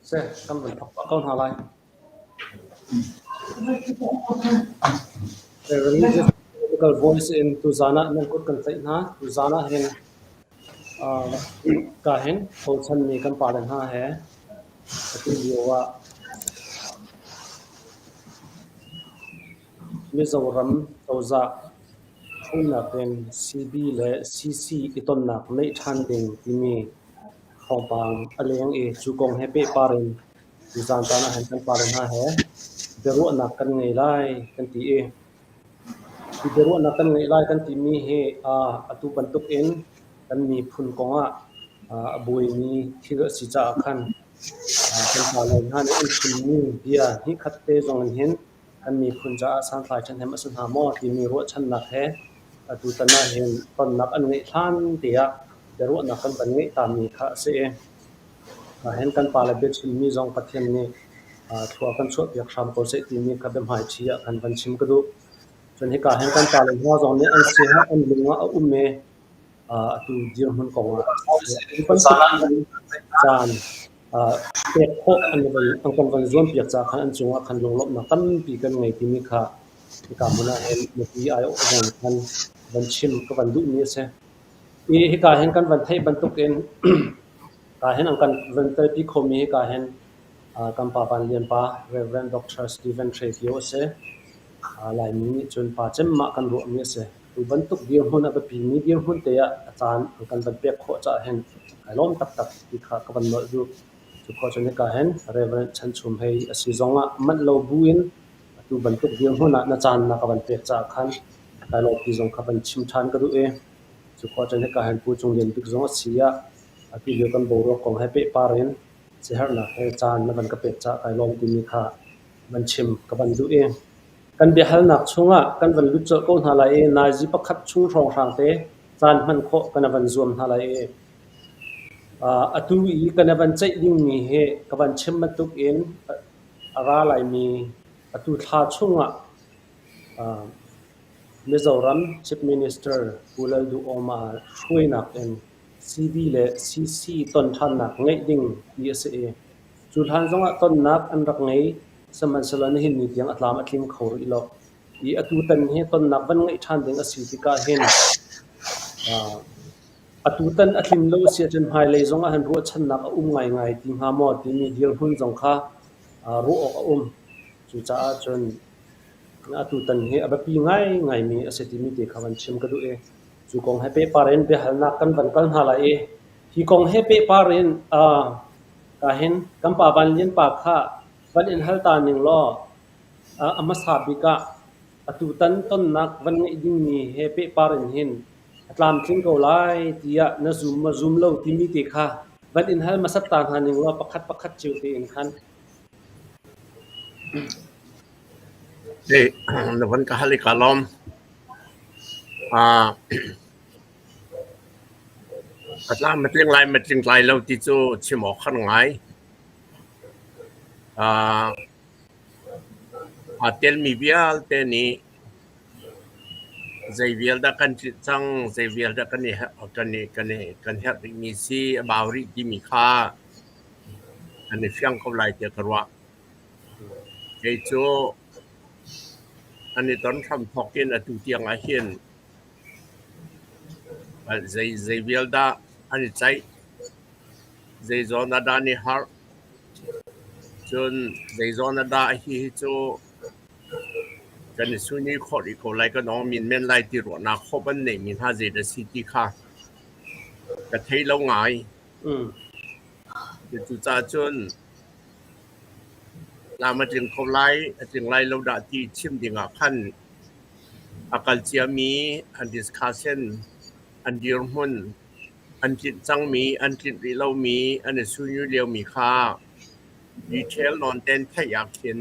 Seh, kan van thawk pah ko hna lai. The religious political voice in tuzaan ah nan kut kan tlaih hna. Tuzaan ah hin ka hin bochanmi kan pale hna he atu lio ah Mizoram cozah hruainak in CB le CC i tonnak neih ṭhan ding timi thawngpang a leng i cu kong he pehpar in tuzaan caan ah hin kan pale hna he biaruahnak kan ngei lai kan ti i hi biaruahnak kan ngeih lai kan timi hi atu bantuk in kan miphun kong ah a buaimi thil a si caah khan kan pale hna nih an chimmi bia hnihkhat te zong in hin kan miphun caah santlai ṭhahnem a si hnga maw timi ruahchannak he atutan ah hin tonnak an ngeih hlan tiah biaruahnak kan van ngeih tami kha a si i hin kan pale biachimmi zong Pathian nih thlua kan chuahpiak hram ko seh timi kha biahmaiṭhi ah khan van chim ka duh. Cun hika hin kan pale hna zong nih an siaherh an lung ah a um i atu dirhmun kong ah caan pek khawh an kan van zuampiak caah khan an cungah khan lunglawmhnak tampi kan ngei timi kha hika hmun ah hin mipi aiawh zong khan van chim ka van duhmi a si. I hika hin kan van theih bantukin ka hin an kan van telpi khomi hika hin kan pa Van Lian pa Rev. Dr. Stephen Hre Kio a si. Laimi nih cun pa cemmah kan ruahmi a si. Tu bantuk dirhmun a biapimi dirhmun te ah a caan an kan van pek khawh caah hin kai lawm taktak ti kha ka van nolh duh. Cu khawh cun hika hin Rev. Chan Chum Hei a si zong ah manh lo bu in atu bantuk dirhmun ah na caan na ka van pek caah khan kai lawm ti zong kha van chim ṭhan ka duh i cu khawh cun hika hin Pu Cung Lian Bik zong a si ah atu lio kan boruak kong he pehpar in siaherhnak he caan na van ka pek caah kai lawm timi kha van chim ka van duh i kan biahalnak chungah kan van lut colh ko hna lai i naizi pakhat chung hrawnghrang te caan hman khawh kan van zuam hna lai i atu i kan van ceih dingmi hi ka van chim bantuk in a ra laimi atu thla chungah Mizoram Chief Minister Pu Lalduhoma hruainak in CB le CC ton ṭhannak ngeih ding ti a si i cu hlan zongah tonnak an rak ngei. Sihmanhsehlaw nihin ni tiang a tlam a tling kho rih lo. I atutan hi tonnak van ngeih ṭhan ding a si tikah hin Atutan a tlin lo si ahcun hmailei zong ah hin ruahchannak a um ngaingai ti hnga maw timi dirhmun zong kha ruah awk a um. Cucaah cun atutan hi a biapi ngaingaimi a si timi te kha van chim ka duh i cu kong he pehpar in biahalnak kan van kal hna lai i hi kong he pehpar in kahin kan pa Van Lian pa kha van in hal ta ning law a hmasa bik ah atutan tonnak van ngeih dingmi he pehpar in hin a tlamtling ko lai tiah na zum maw zum lo timi te kha van in hal hmasat ta hna ning law pakhat pakhat cio tein khan. Na van ka hal i kaa lawm. A tlam a tling lai ma tling lai lo ti cu chim awk har ngai. Aa telmi vialte nih zei vial dah kan tlinh cang, zei vial dah kan i kan i kan i kan herh rihmi si, a bau rih timi kha an i fiang ko lai tiah ka ruah. Kei cu an i ton hramthawk in atu tiang ahhin zei zei vial dah an i ceih, zei zawn ah dah an i harh, cun zei zawn ah dah hihi cu kan i suni khawh rih ko lai, kan awng menmen lai ti ruahnak khawp an neihmi hna zeidah a si ti kha ka thei lo ngai. Cucaah cun tlam a tling kho lai, a tling lai lo dah ti chim dingah khan a kal ciami an discussion, an dirhmun, an tlinh cangmi, an tlinh rih lomi, an i sunyu liomi kha detail nawn ten theih ah khin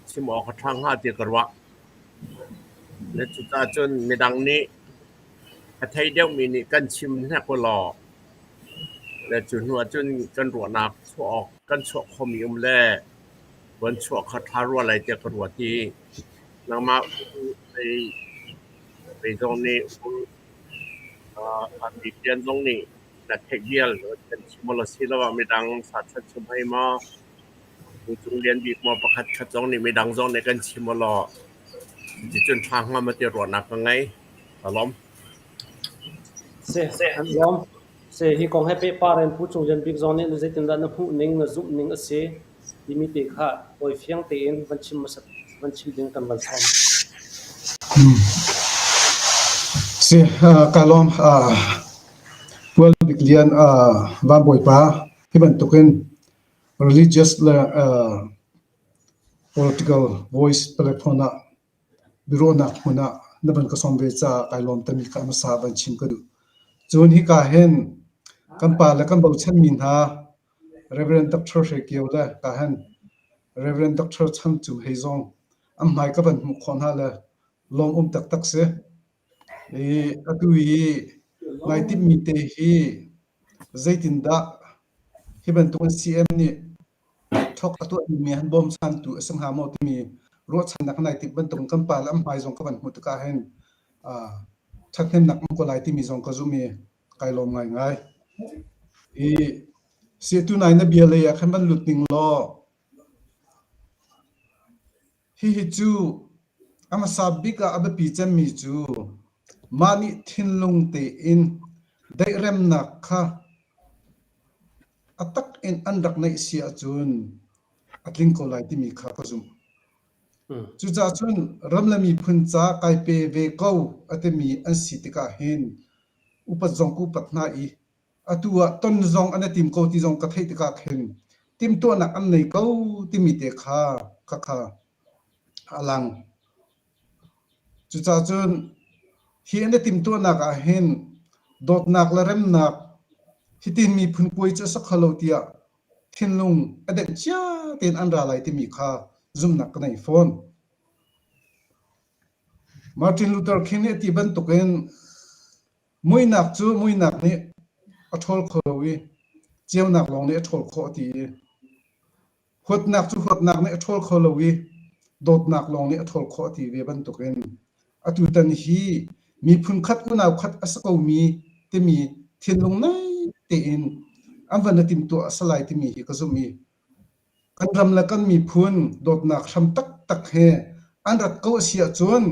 chim awk a ṭha hnga ti ka ruah. Le cucaah cun midang nih a thei deuhmi nih kan chim hnek ulaw le cu hnu ahcun kan ruahnak chuah awk kan chuah khomi um le van chuah kha ṭha rua lai tiah ka ruat i nangmah ei ei zong nih a lian zong nih na theih vial kan chim maw asiloah midang sachan chim hei maw Cung Lian Bik maw pakhat khat zong nih midang zong nih kan chim law ticun ṭha hnga ma ti ruahnak ka ngei. Ka lawm. Si, an lawm. Si, hi kong he pehpar in Pu Cung Lian Bik zong nih zeitindah na hmuh ning, na zumh ning a si timi te kha tawi fiang tein van chim hmasat van chim ding kan van sawm. Si, ka lawm. Pual Bik Lian Van Bawipa hi bantukin religious le political voice platform ah biaruahnak hmun ah na van ka sawm ve caah kai lawm timi kha hmasa van chim ka duh. Cun hika hin kan pa le kan bochanmi hna Reverend Dr. Hre Kio le ka hin Reverend Dr. Chang Cung Hei zong an hmai ka van hmuh khawh hna le lawm um taktak si. I atu i nai timhmi te hi zeitindah hi bantukin CM nih thawk a tuah dingmi han bawmchantu a si hnga maw timi ruahchannak nai timh bantukin kan pa le an hmai zong ka van hmuh tikah hin ṭhathnemnak um ko lai timi zong ka zumh i kai lawm ngaingai. I si atu nai na bia lei ah khan van lut ning law Hihi cu a hmasa bik ah a biapi cemmi cu mah nih thinlung tein daih-remnak kha a tak in an rak neih si ahcun a tling ko lai timi kha ka zumh. Cucaah cun ram le miphun ca kai pe ve ko a timi an si tikah hin upat zong ka upat hna i Atu ah ton zong an i tim ko ti zong ka theih tikah khin timhtuahnak an nei ko timi te kha khakha a lang. Cucaah cun hi an i timhtuahnak ah hin dawtnak le remnak hitin miphun puai cu a si kho lo tiah thinlung a denh cia tein an ra lai timi kha zumhnak ka nei fawn. Martin Luther King nih a ti bantukin Muihnak cu muihnak nih a ṭhawl kho lo i ceunak lawng nih a ṭhawl khawh a ti i huatnak cu huatnak nih a ṭhawl kho lo i dawtnak lawng nih a ṭhawl khawh a ti ve bantukin atutan hi miphun khat unau khat a si komi timi thinlung nei tein an van i timhtuah a si lai timi hi ka zumh i Kan ram le kan miphun dawtnak hram taktak he an rat ko a si ahcun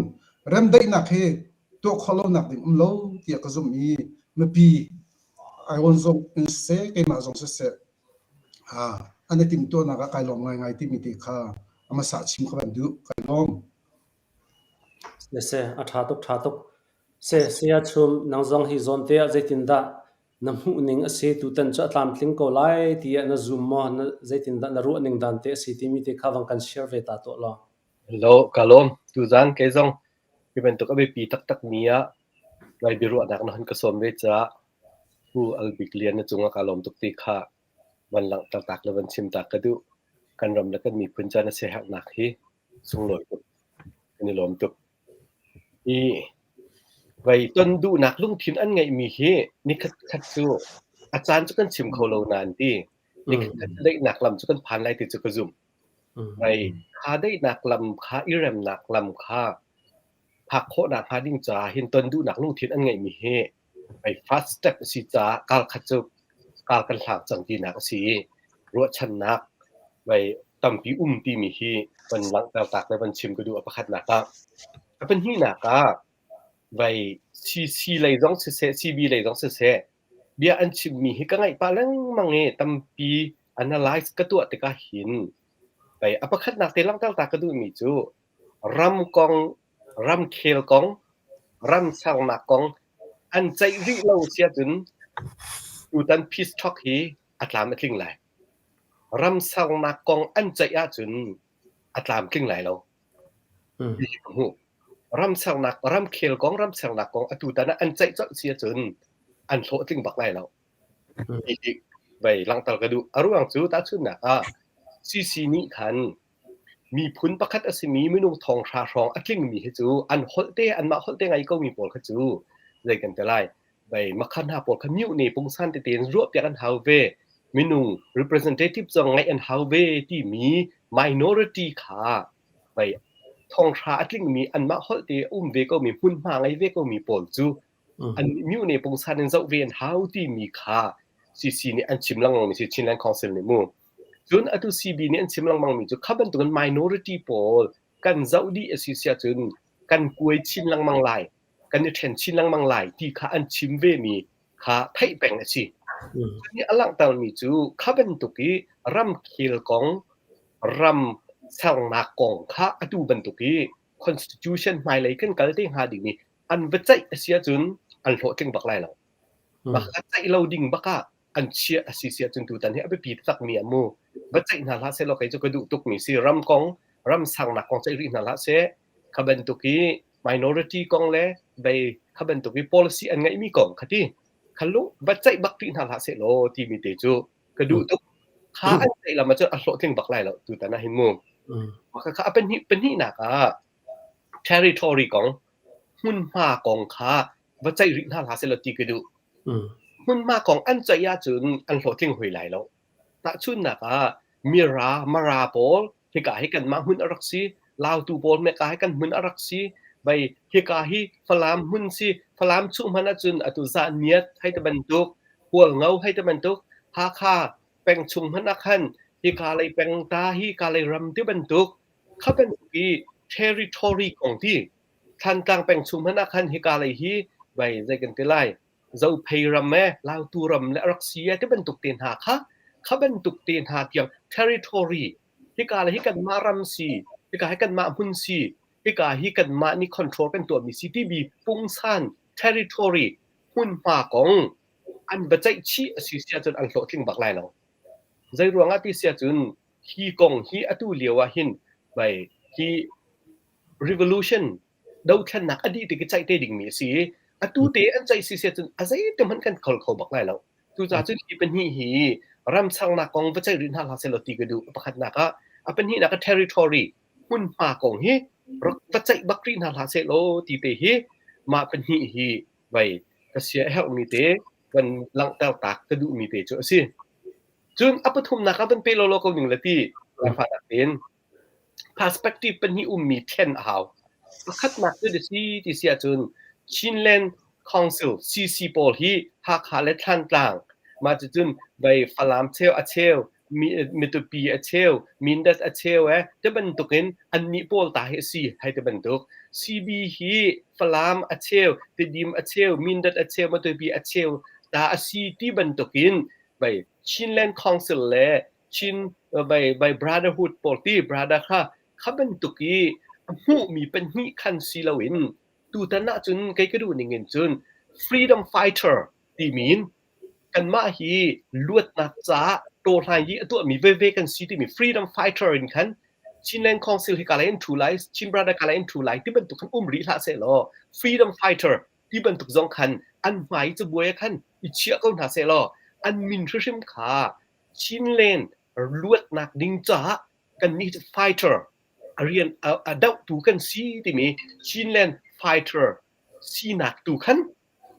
remdaihnak hi tuah khawh lonak ding um lo tiah ka zumh i Mipi aiawn zong in siseh, keimah zong siseh, an i timhtuahnak ah kai lawm ngaingai timi te kha a hmasa chim ka van duh. Kai lawm. Siseh, a ṭha tuk, ṭha tuk. Seh, saya Chum, nang zong hi zawn te ah zeitindah na hmuhning a si? Tutan cu a tlamtling ko lai tiah na zum maw? Na zeitindah na ruahning dan te a si timi te kha vang kan share ve ta tuah law. Hello, ka lawm. Tuzaan kei zong hi bantuk a biapi taktakmi ah Lai biaruahnak na hun ka sawm ve caah Pu Al Bik Lian na cungah kaa lawm tuk ti kha van langhter tak le van chim tak ka duh. Kan ram le kan miphun ca na siaherhnak hi sunglawi tuk. Kan i lawm tuk. Hi vei ton duhnak lungthin an ngeihmi hi nikhat khat cu a caan cu kan chim kho lo nain ti nikhat khat daihnak lam cu kan phan lai ti cu ka zumh. Vei kha daihnak lam kha i remnak lam kha phak khawhnak hnga ding caah hin ton duhnak lungthin an ngeihmi hi ei first step a si caah kar khat cu kar kan hlang cang tinak a si i ruahchannak mei tampi um timi hi van langhter tak le van chim ka duh a pakhatnak ah. A pahnihnak ah vei CC lei zong siseh CB lei zong siseh bia an chimmi hi ka ngaih pah lengmang i tampi analyze ka tuah tikah hin vei a pakhatnak te langhter ta ka duhmi cu ram kong, ramkhel kong, ram sernak kong an ceih rih lo si ahcun tutan peace talk hi a tlam a tling lai. Ram sernak kong an ceih ahcun a tlamtling lai lo. Ti hi ka hmuh. Ram sernak, ramkhel kong, ram sernak kong atutan ah an ceih colh si ahcun an hlawhtling bak lai lo. Hi hi vei langhter ka duh. A ruang cu tahchunhnak ah CC nih khan Miphun pakhat a simi minung thonghra hrawng a tlingmi hi cu an holh te anmah holh te ngei komi pawl kha cu zei kan ti lai vei makha hna pawl kha mute pungsan tete in ruahpiak an hau ve. Minung representative zong ngeih an hau ve timi minority kha vei thonghra a tlingmi anmah holh te a um ve komi hmunhma ngei ve komi pawl cu an mute pungsan in zoh ve an hau timi kha CC nih an chim lengmang mi si Chinland Council nih mu. Cun atu CB nih an chim lengmangmi cu kha bantukin minority pawl kan zoh dih a si si ahcun kan kuai chin lengmang lai, kan i ṭhen chin lengmang lai ti kha an chim vemi kha theih peng a si. Cu nih a langhtermi cu kha bantuk i ramkhel kong, ram sernak kong kha atu bantuk i constitution hmailei kan kal te hnga dingmi an va ceih a si ahcun an hlawhtling bak lai lo. Bak a ceih lo ding bak ah an chiah a si si ahcun tutan hi a biapi takmi ah mu va ceih hna hlah sehlaw kei cu ka duh tukmi si. Ram kong, ram sangnak kong ceih rih hna hlah seh. Kha bantuk i minority kong le vei kha bantuk i policy an ngeihmi kong kha ti kha lu va ceih bak rih hna hlah sehlaw timi te cu ka duh tuk. Kha an ceih lam ahcun a hlawhtling bak lai lo tutan ah hin mu. Kha kha a pahnih pahnihnak ah territory kong hmunhma kong kha va ceih rih hna hlah sehlaw ti ka duh. Hmunhma kong an ceih ahcun an hlawhtling hoi lai lo. Tahchunhnak ah Mira, Mara pawl hika hi kanmah hmun a rak si, Lautu pawl hmeka hi kan hmun a rak si, vei hika hi Falam hmun si, Falam chung hmanh ahcun atu Zahniat hei ti bantuk, Hualngo hei ti bantuk, Hakha peng chung hmanh ah khan hika lei peng ta, hika lei ram ti bantuk, kha bantuk i territory kong ti Thlantlang peng chung hmanh ah khan hika lei hi vai zei kan ti lai Zophei ram e Lautu ram le a rak si e ti bantuk te hna kha kha bantuk te hna tiang territory hika le hi kanmah ram si hika hi kanmah hmun si hika hi kanmah nih control kan tuahmi si timi pungsan territory hmunhma kong an va ceih chih a si si ahcun an hlawhtling bak lai lo. Zei ruangah ti si ahcun hi kong hi atu lio ah hin vai hi revolution dothlennak a dih tik i ceih te dingmi a si i atu te an ceih si si ahcun a zeite hmanh kan khol kho bak lai lo. Cucaah cun hi pahnih hi ram sernak kong va ceih rih hna hlah sehlaw ti ka duh. Pakhatnak ah a pahnihnak ah territory hmunhma kong hi rak va ceih bak rih hna hlah sehlaw ti te hi mah pahnih hi vai ka sia a herhmi te kan langhter tak ka duhmi te cu a si. Cun a pathumnak ah van pe lawlaw ko ning le ti fanak tein Perspective pahnih ummi thlen a hau. Pakhatnak cu a si ti si ahcun Chinland Council CC pawl hi Hakha le Thlantlang mah cucun vei Falam cheu a cheu, Matupi a cheu, Mindat a cheu eh ti bantukin annih pawl ta hi a si hei ti bantuk. CB hi Falam a cheu, Tedim a cheu, Mindat a cheu, Matupi a cheu ta a si ti bantukin bai Chinland Council le Chin bai bai Brotherhood pawl ti brother kha kha bantuk i a hmuhmi pahnih khan si loin tutan ahcun kei ka duh ning in cun freedom fighter timi in kanmah hi luatnak caah tawhlai i a tuahmi veve kan si timi freedom fighter in khan Chinland Council hi ka lei in thu lai, Chin Brother ka lei in thu lai ti bantuk khan um rih hlah seh law freedom fighter ti bantuk zong khan an hmai cabuai ah khan i chiah ko hna seh law an min hrimhrim kha Chinland luatnak ding caah kannih cu fighter a rian a dohtu kan si timi Chinland fighter sinak tu khan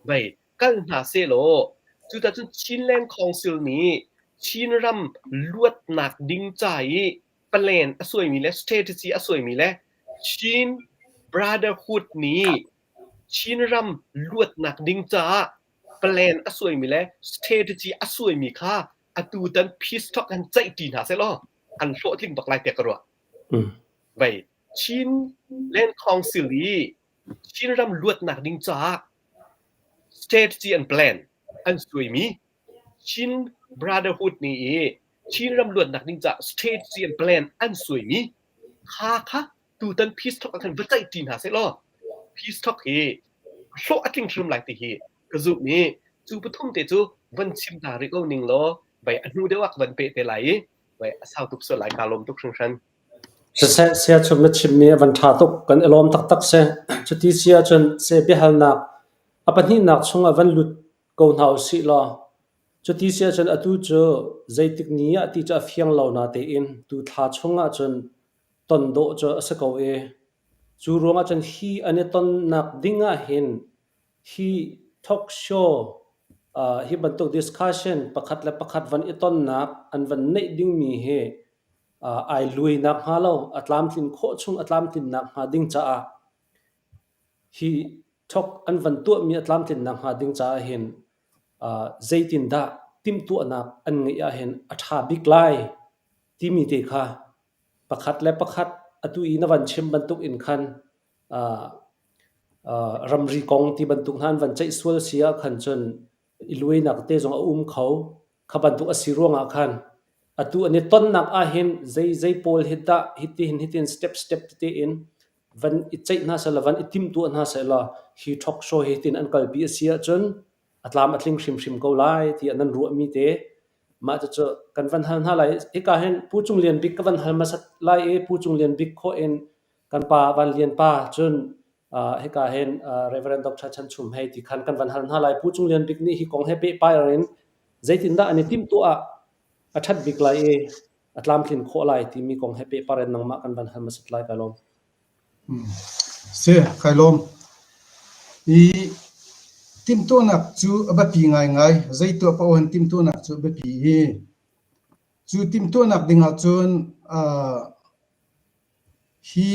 vei kal hna sehlaw cuticun Chinland Council nih Chinram luatnak ding ca i plan a suaimi le strategy a suaimi le Chin Brotherhood nih Chinram luatnak ding caah plan a suaimi le strategy a suaimi kha atutan peace talk an ceihṭi hna sehlaw an hlawhtling bak lai tiah ka ruah. Vei Chin Land Council i Chinram luatnak ding caah strategy and plan an suaimi Chin Brotherhood nih i Chinram luatnak ding caah strategy and plan an suaimi kha kha tutan peace talk ah khan va ceihṭi hna sehlaw peace talk hi hlawh a tling hrim lai ti hi ka zumh i cu pathum te cu van chim ta rih ko ning law vai a hnu deuh ah ka van peh te lai i vai a sau tuk sual lai kaa lawm tuk hringhran. Siseh siachum na chimmi a van ṭha tuk kan i lawm taktak si. Cuti si ahcun seh biahalnak a pahnihnak chungah van lut ko hna usih law cuti si ahcun atu cu zeitik ni ah ti cu a fiang lo natein tu thla chungah cun ton dawh cu a si ko i cu ruangah cun hi an i tonnak ding ah hin hi talk show hi bantuk discussion pakhat le pakhat van i tonnak an van neih dingmi hi ai luai nakhnga lo, a tlamtlin khawh chung a tlamtlin nakhnga ding caah hi talk an van tuahmi a tlamtlin nakhnga ding caah hin zeitindah timhtuahnak an ngeih ahhin a ṭha bik lai timi te kha pakhat le pakhat atu i na van chim bantuk in khan ramri kong ti bantuk hna an van ceih sual si ah khan cun i luainak te zong a um kho. Kha bantuk a si ruangah khan atu an i tonnak ahhin zei zei pawl hi dah hitihin hitin step step tete in van i ceih hna sehlaw van i timhtuah hna sehlaw hi talk show hi hitin an kalpi a si ahcun a tlam a tling hrimhrim ko lai tiah nan ruahmi te mah cucu kan van hal hna lai. Hika hin Pu Cung Lian Bik ka van hal hmasat lai i Pu Cung Lian Bik khawh in kan pa Van Lian pa cun hika hin Reverend Dr. Chan Chum hei ti khan kan van hal hna lai. Pu Cung Lian Bik nih hi kong he pehpai in zeitindah an i timhtuah ah a ṭhat bik lai i a tlamtlin khawh lai timi kong he pehpar in nangmah kan van hal hmasat lai kai lawm. Si, kai lawm. I timhtuahnak cu a biapi ngaingai. Zei tuah paoh in timhtuahnak cu a biapi i cu timhtuahnak ding ahcun Hi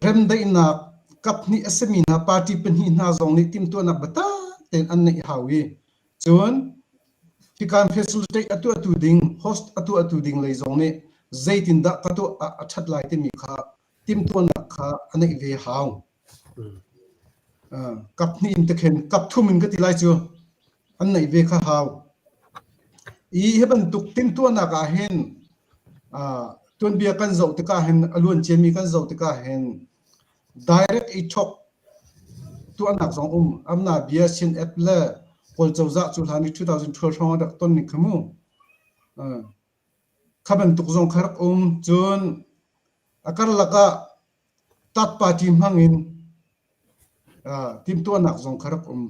remdaihnak kaphnih a simi hna party pahnih hna zong nih timhtuahnak biatak tein an neih hau i cun hikan facilitate a tuahtu ding host a tuahtu ding lei zong nih zeitindah ka tuah ah a ṭhat lai timi kha timhtuahnak kha a neih ve hau. Kaphnih in tikhin kapthum in ka ti lai cu an neih ve kha hau. I hi bantuk timhtuahnak ah hin tuanbia kan zoh tikah hin a luan ciami kan zoh tikah hin direct i thok tuahnak zong um amna bia sin app le Kawl cozah cu hlan i 2012 hrawng a rak ton ning kha mu. Kha bantuk zong kha rak um. Cun a karlak ah tat party hmang in timhtuahnak zong kha rak um.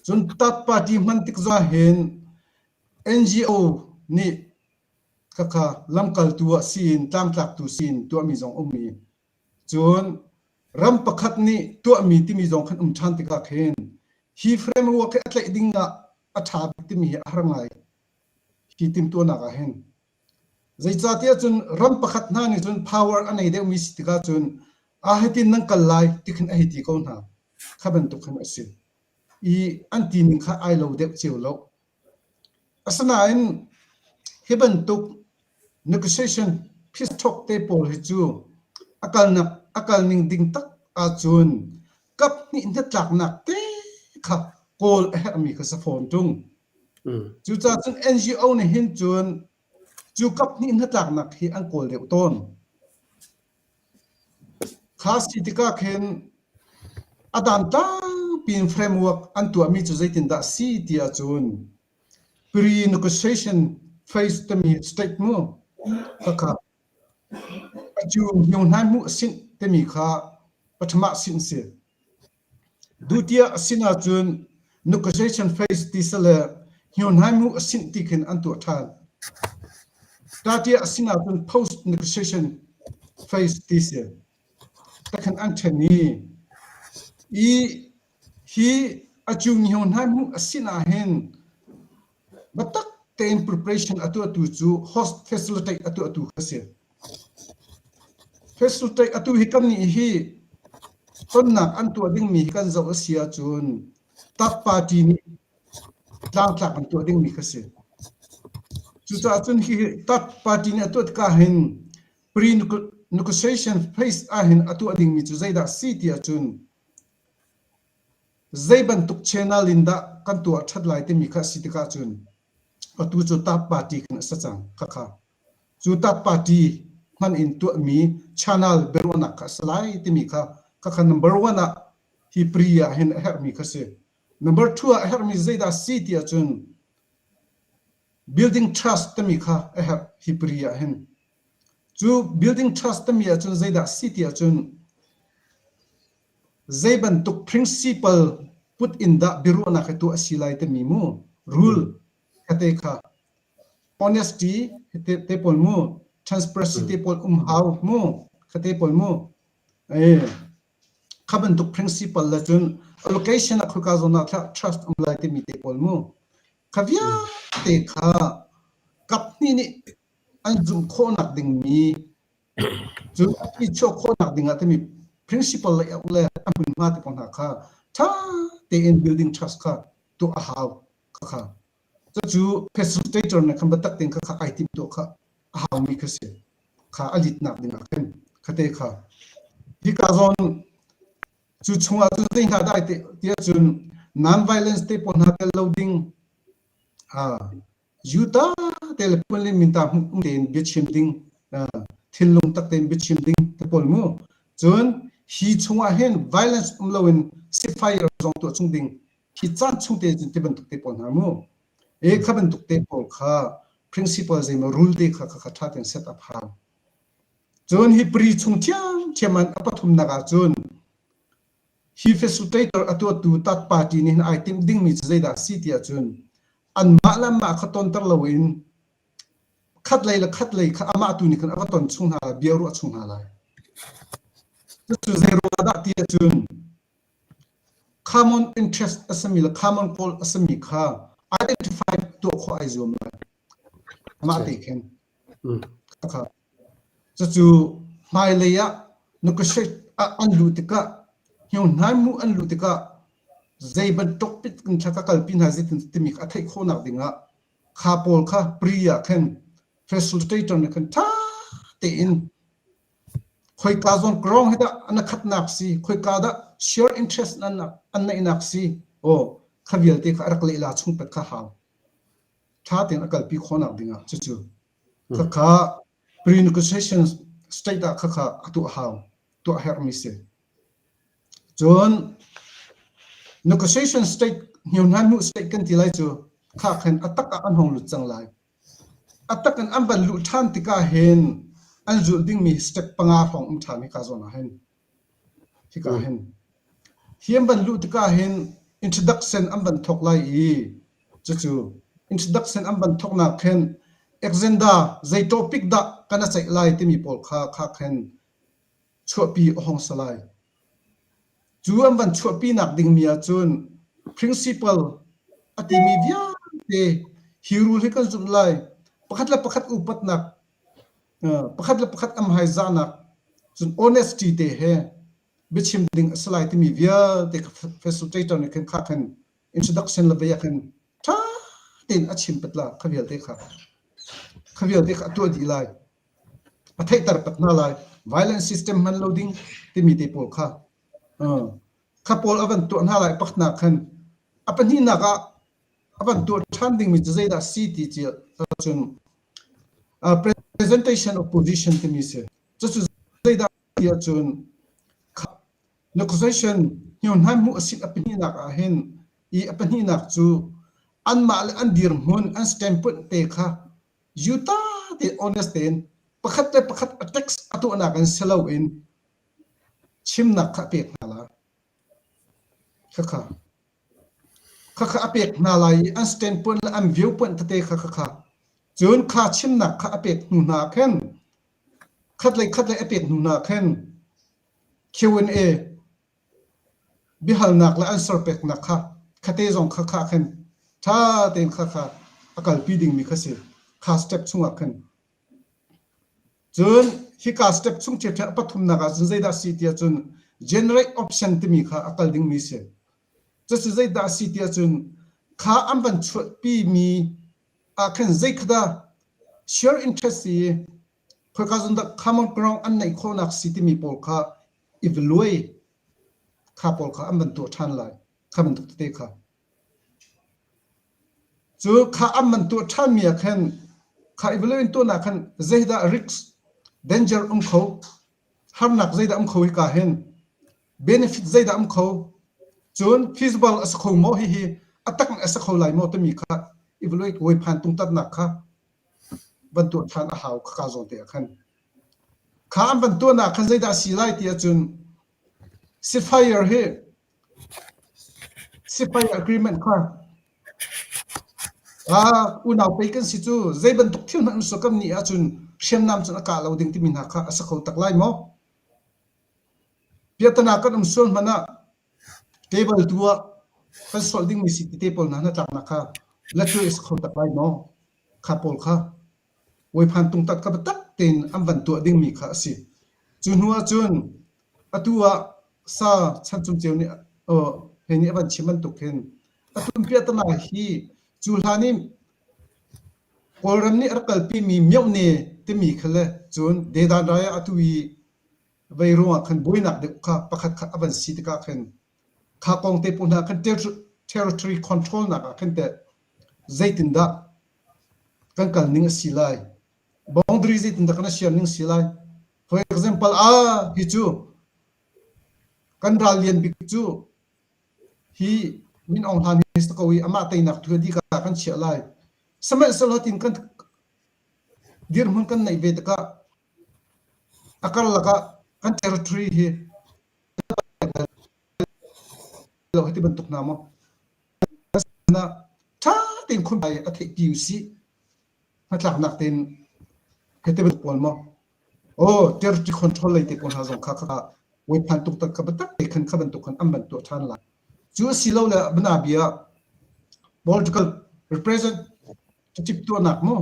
Cun tat party hman tik zong ahhin NGO nih khakha lamkaltu ah siin tlangtlaktu siin tuahmi zong um i cun ram pakhat nih tuahmi timi zong khan um ṭhan tikah khin hi framework hi a tlaih ding ah a ṭha bik timi hi a har ngai hi timhtuahnak ah hin. Zeicahtiah cun ram pakhat hna nih cun power a nei deuhmi si tikah cun aa hitin nan kal lai ti khin a hei ti ko hna. Kha bantuk khin a si. I an tining kha ai lo deuh cio lo. Asinain hi bantuk negotiation peace talk te pawl hi cu a kalnak A kal ning ding tak ahcun kaphnih hnatlaknak te kha kawl a herhmi kha si fawn ṭung. Cucaah cun NGO nih hin cun cu kaphnih hnatlaknak hi an kawl deuh tawn. Kha si tikah khin a dan tlangpi in framework an tuahmi cu zeitindah a si ti ahcun pre-negotiation phase timi state mu khakha Atu hnianghnan hmuh a sinh timi kha paṭhamah sinh a si. Dutiah a sin ahcun negotiation phase ti seh le hnianghnan hmuh a sinh ti khin an tuah ṭhan. Tatiah a sin ahcun post negotiation phase ti si. Takhan an ṭhen i i hi acu hnianghnan hmuh a sin ahhin Biatak tein preparation a tuahtu cu host facilitate a tuahtu kha si. Facilitate atu hi kannih hi tonnak an tuah dingmi hi kan zoh a si ahcun third party nih tlangtlak an tuah dingmi kha si. Cucaah cun hi third party nih a tuah tikah hin pre-negotiation phase ahhin a tuah dingmi cu zeidah si ti ahcun Zei bantuk channel in dah kan tuah ṭhat lai timi kha a si tikah cun atu cu third party khin a si cang khakha. Cu third party hman in tuahmi channel biaruahnak kha a si lai timi kha khakha number one ah hi pre ah hin a herhmi kha si. Number two ah a herhmi zeidah a si ti ahcun building trust timi kha a herh hi pre ah hin. Cu building trust timi ahcun zeidah a si ti ahcun Zei bantuk principle put in dah biaruahnak hi tuah a si lai timi mu rule te kha honesty te pawl mu transparency te pawl um hau mu kha te pawl mu eh kha bantuk principle le cun allocation ah khoika zawn ah trust um lai timi te pawl mu kha vialte kha kap hnih nih an zumh khawhnak dingmi Cun a thi chuah khawhnak ding ah timi principle le le a hmunhma te pawl hna kha ṭha tein building trust kha tuah a hau khakha. Cucu facilitator nih khan biatak tein khakha ai timh tuah kha a haumi kha si. Kha a litnak ding ah khin khate kha. Hika zawn cu chungah cun zei hna dah ai ti ahcun non-violence te pawl hna tel lo ding ah Juta te le phun le minta hmuh tein biachim ding thinlung tak tein biachim ding te pawl mu. Cun hi chungah hin violence um loin ceasefire zong tuah chung ding hi caan chung te cun ti bantuk te pawl hna mu. E kha bantuk te pawl kha principle zeimaw rule te kha kha tha tein set up hau. Cun hi pre chung thiamthiam an a pathumnak ah cun Hi facilitator a tuahtu third party nih hin ai timh dingmi cu zeidah a si ti ahcun anmah le anmah kha tonter loin khatlei le khatlei kha amah tu nih khan a va ton chung hna lai, bia ruah chung hna lai. Cucu zei ruangah dah ti ahcun common interest a simi le common goal a simi kha identify tuah khawh ai zuam lai. Mah te khin. Khakha. Cucu hmailei ah negotiate ah an luh tikah hnianghnaimmu an luh tikah zei bantuk pit in thla ka kalpi hna zeitin timi kha a theih khawhnak dingah kha pawl kha pre ah khin facilitator nih khan ṭha tein khoika zawn ground hi dah an khatnak si khoika dah share interest an an neihnak si aw kha vialte kha a rak lehla chung pet kha hau ṭha tein a kalpi khawhnak dingah cucu Khakha pre-negotiation state ah khakha a tuah hau, tuah herhmi si. Cun negotiation state hniurhnan hmuh state kan ti lai cu kha khan a tak ah an hong lut cang lai. A tak in an van luh ṭhan tikah hin an zulh dingmi step panga hrawng um ṭhan hika zawn ah hin. Hika hin. Hi an van luh tikah hin introduction an van thawk lai i cucu introduction an van thawknak khin agenda zei topic dah kan a ceih lai timi pawl kha kha khin chuahpi a hong si lai. Cu an van chuahpi nak dingmi ahcun principle a timi vialte hi rule hi kan zumh lai. Pakhat le pakhat upatnak pakhat le pakhat am haizahnak cun honesty te he biachim ding a si lai timi vialte facilitator nih khin kha khin introduction le vei ah khin ṭha tein a chim pat la kha vialte kha kha vialte kha a tuah dih lai a theihter pat hna lai. Violent system hman lo ding timi te pawl kha. Kha pawl a van tuah hna lai pakhatnak khan a pahnihnak ah a van tuah ṭhan dingmi cu zeidah si ti ci ahcun presentation of position timi si. Cucu zeidah ti ahcun negotiation hniurhnai hmuh a si a pahnihnak ah hin i a pahnihnak cu anmah le an dirhmun an standpoint te kha yuta te honest tein pakhat le pakhat a text a tuahnak in si loin chimnak kha a pek hna lai. Khakha. Khakha a pek hna lai i an standpoint le an viewpoint tete kha khakha. Cun kha chimnak kha a pek hnu hna khin khatlei khatlei a pek hnu hna khin Q&A biahalnak le answer peknak kha khate zong kha kha khin ṭha tein kha kha a kalpi dingmi kha si. Kha step chungah khin. Cun hika step chung ṭhiamṭhiam a pathumnak ah cun zeidah a si tiah cun generate option timi kha a kal dingmi a si. Cucu zeidah a si tiah cun kha an van chuahpimi ah khan zei kha dah share interest i khoika zawn dah common ground an neih khawhnak si timi pawl kha evaluate kha pawl kha an van tuah ṭhan lai. Kha bantuk tete kha. Cu kha an van tuah ṭhanmi ah khan kha evaluate tuahnak khan zeidah risk danger um kho harnak zeidah um kho hika hin benefit zeidah um kho cun feasible a si kho maw hihi a tak in a si kho lai maw timi kha evaluate wephan tungtatnak kha van tuah ṭhan a hau khaka zawn te ah khan kha an van tuahnak khan zeidah a si lai ti ahcun ceasefire hi Sipai agreement kha unau pei kan si cu zei bantuk thil hmanh an kan nih ahcun hriamnam cun a kah lo ding timi hna kha a si kho tak lai maw? Piahtana kan um sual hmanh ah table tu ah kan sual dingmi si tete pawl hna hnatlaknak kha latuai a si kho tak lai maw? Kha pawl kha Vawiphan tungtat kha biatak tein an van tuah dingmi kha a si. Cu hnu ahcun atu ah sa Chan Cung Ceu nih hei nih a van chim bantuk hin atu piahtana hi cu hlan i Kawlram nih a rak kalpimi myohne timi kha le cun Dedan rai ah atu i vei ruangah khan buainak deuh kha pakhat kha a van si tikah khin kha kong te pawl hna khan territory control nak ah khin teh zeitindah kan kal ning a si lai boundary zeitindah kan siam ning si lai for example ah hi cu kan ral lian bik cu hi Min Aung Hlaing hi si ko i amah teinak tu di ka kan chiah lai sihmanhsehlaw tin kan dirhmun kan neih ve tikah a karlak ah kan territory hi lo hi ti bantuk hna maw ṭha tein khun a theihpi usih. Hnatlaknak tein hei ti bantuk pawl maw? Aw, territory control lei te pawl hna zong kha kha voiphan tuk tak kha biatak te khan kha bantuk khan an van tuah ṭhan lai. Cu a si lo le bana bia political representative tuahnak maw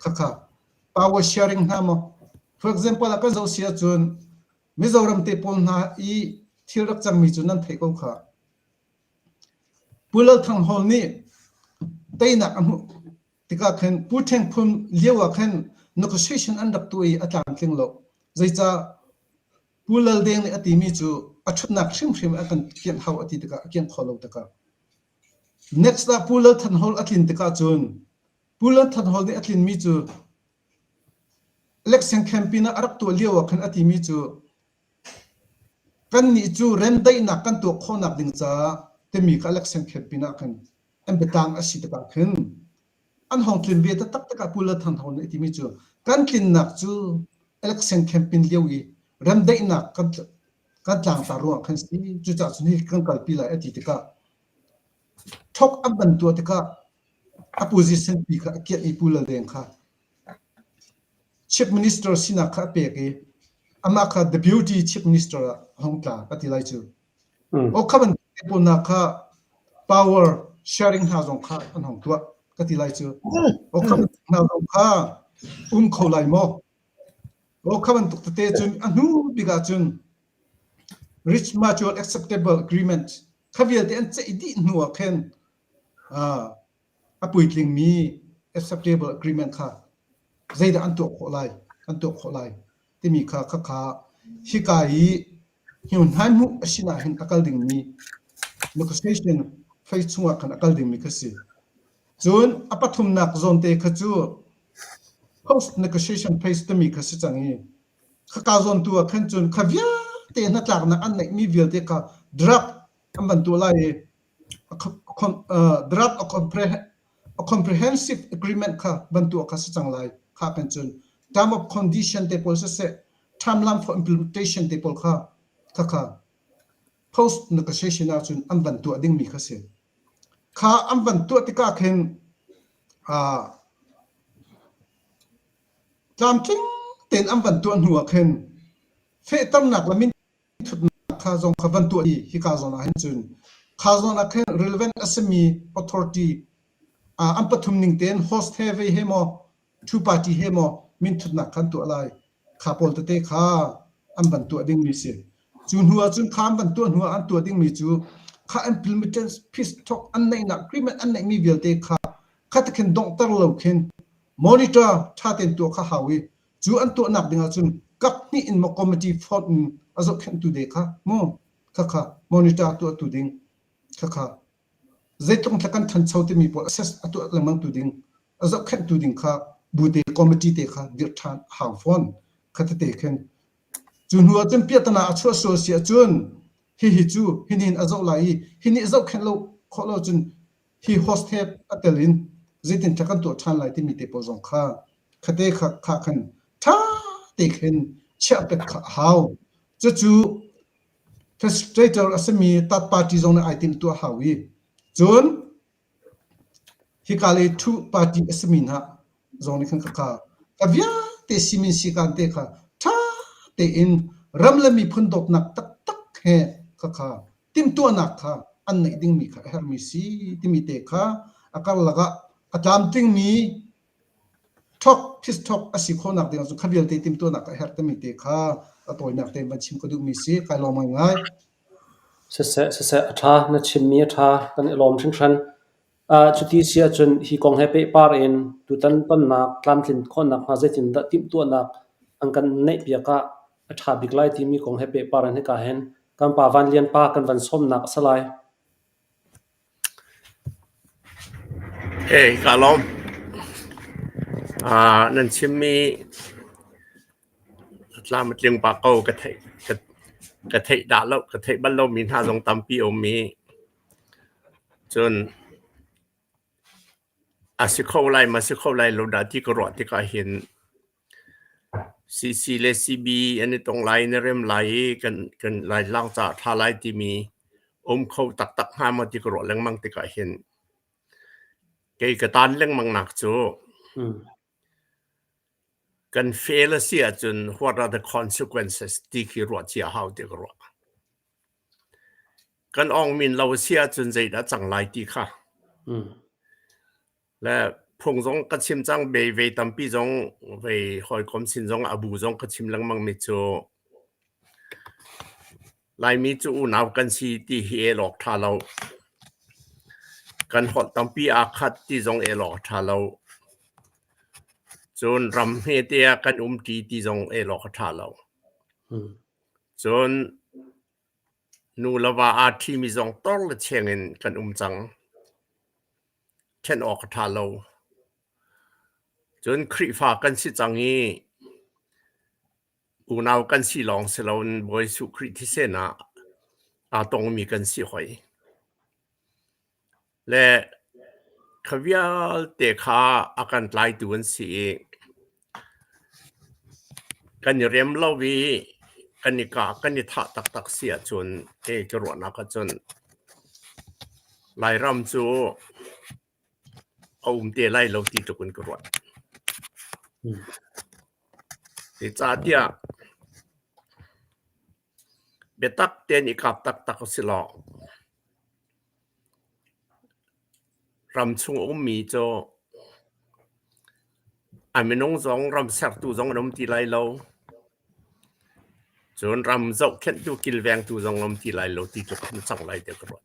khakha power sharing hna maw for example ah kan zoh si ahcun Mizoram te pawl hna i thil rak cangmi cu nan theih ko kha. Pu Lal Thang Hawl nih teinak a hmuh tikah khin Pu Ṭheng Phun lio ah khin negotiation an rak tuah i a tlamtling lo. Zeicah Pu Lal Deng nih a timi cu a ṭhutnak hrimhrim a kan kianh hau a ti tikah a kianh khawh lo tikah. Next ah Pu Lal Than Hawl a tlin tikah cun Pu Lal Than Hawl nih a tlinmi cu Election campaign ah a rak tuah lio ah khan a timi cu Kannih cu remdaihnak kan tuah khawhnak ding caah timi kha election campaign ah khan an biatlang a si tikah khin an hong tlin ve taktak tikah Pu Lal Thang Thawng nih a timi cu kan tlinnak cu election campaign lio i remdaihnak kan kan tlangtar ruangah khan si cucaah cun hi kan kalpi lai a ti tikah thok an van tuah tikah a position pi kha a kianh i Pu Lal Deng kha Chief Minister sinak kha a pek i amah kha Deputy Chief Minister ah a hung tla ka ti lai cu. Aw kha bantuk pawl hna kha power sharing hna zong kha an hung tuah ka ti lai cu. Aw kha bantuk hna zong kha um kho lai maw? Aw kha bantuk tete cun a hnu bik ah cun reach mutual acceptable agreement kha vialte an ceih dih hnu ah khin a puitlingmi acceptable agreement kha zeidah an tuah khawh lai, an tuah khawh lai timi kha khakha. Hika i hniunhnai hmuh a si ah hin a kal dingmi negotiation phase chungah khan a kal dingmi kha si. Cun a pathumnak zawn te kha cu post negotiation phase timi kha si cang i khaka zawn tu ah khan cun kha vialte hnatlaknak an neihmi vialte kha draft an van tuah lai i draft a comprehensive agreement kha van tuah kha si cang lai. Kha kan cun term of condition te pawl siseh timeline for implementation te pawl kha khakha post negotiation ahcun an van tuah dingmi kha si. Kha an van tuah tikah khin tlamtling tein an van tuah hnu ah khin fehternak le minthutnak kha zong kha van tuah i hika zawn ah hin cun kha zawn ah khin relevant a simi authority an pathum ning tein host he vei he maw two party he maw minthutnak kha an tuah lai. Kha pawl tete kha an van tuah dingmi si. Cu hnu ahcun kha an van tuah hnu ah an tuah dingmi cu kha implementation peace talk an neihnak agreement an neihmi vialte kha kha ti khin donghter lo khin monitor ṭha tein tuah kha hau i cu an tuahnak ding ahcun kap hnih in maw committee form in a zohkhenhtu de kha mu kha kha monitor tuahtu ding kha kha zeitluk in kan ṭhancho timi pawl assess a tuah lengmang tu ding a zohkhenhtu ding kha bu te committee te kha dirh ṭhan a hau fawn. Kha tete khin cu hnu ah cun piahtana a chuah sual si ahcun hihi cu hinin a zoh lai i hi nih zohkhenh lo khawh lo cun hi host he a tel in zeitin ṭha kan tuah ṭhan lai timi te pawl zong kha khate kha kha khan ṭha te khin chiah pet kha a hau. Cucu facilitator a simi third party zong nih ai timhtuah hau i cun Hika lei ṭhu party a simi hna zong nih khan khakha ka vialte simin sikan te kha ṭha tein ram le miphun dawtnak taktak he khakha timhtuahnak kha an neih dingmi kha a herhmi si timi te kha a karlak ah a tlamtlingmi ṭhok phis-ṭhok a si khawhnak ding ahcun kha vialte timhtuahnak a herh timi te kha a tawinak tein van chim ka duhmi si. Kai lawm ngaingai. Siseh, siseh, a ṭha, na chimmi a ṭha, kan i lawm hringhran. Cuti si ahcun hi kong he pehpar in tutan tonnak tlamtlin khawhnak hnga zeitindah timhtuahnak an kan neihpiak ah a ṭha bik lai timi kong he pehpar in hika hin kan pa Van Lian pa kan van sawmnak a si lai. Hey, kaa lawm. Nan chimmi tlam a tling pah ko. Ka theih ka theih dah lo, ka theih bal lomi hna zong tampi a um i cun a si kho lai ma si kho lai lo dah ti ka ruah tikah hin CC le CB an i tong lai, na rem lai i kan kan Laitlang caah a ṭha lai timi um kho taktak hnga maw ti ka ruah lengmang tikah hin kei ka taan lengmang nak cu kan fail a si ahcun what are the consequences ti khi ruah cia hau ti ka ruah. Kan awngmin lo a si ahcun zeidah cang lai ti kha. Le phung zong ka chim cang ve ve tampi zong vei hawikom sin zong a bu zong ka chim lengmang mi cu Laimi cu unau kan si ti hi el awk ṭha lo. Kan holh tampi aa khat ti zong el awk a ṭha lo. Cun ram hmete ah kan umṭi ti zong el awk a ṭha lo. Cun nu le va aa ṭhimi zong tor le cheng in kan um cang. Ṭhen awk a ṭha lo. Cun Khrihfa kan si cang i unau kan si lawng si loin Bawi Jesuh Khrih thisen ah aa tongmi kan si hoi. Le kha vialte kha a kan tlaitu an si i kan i rem lo i kan i kah kan i thah taktak si ahcun hei ka ruahnak ahcun Lairam cu a um te lai lo ti tluk in ka ruat. Zeicahtiah biatak tein i kap taktak a si lo. Ram chung a ummi cu a minung zong ram sertu zong an um ti lai lo. Cun ram zohkhenhtu kilvengtu zong an um ti lai lo ti tluk in a cang lai tiah ka ruah.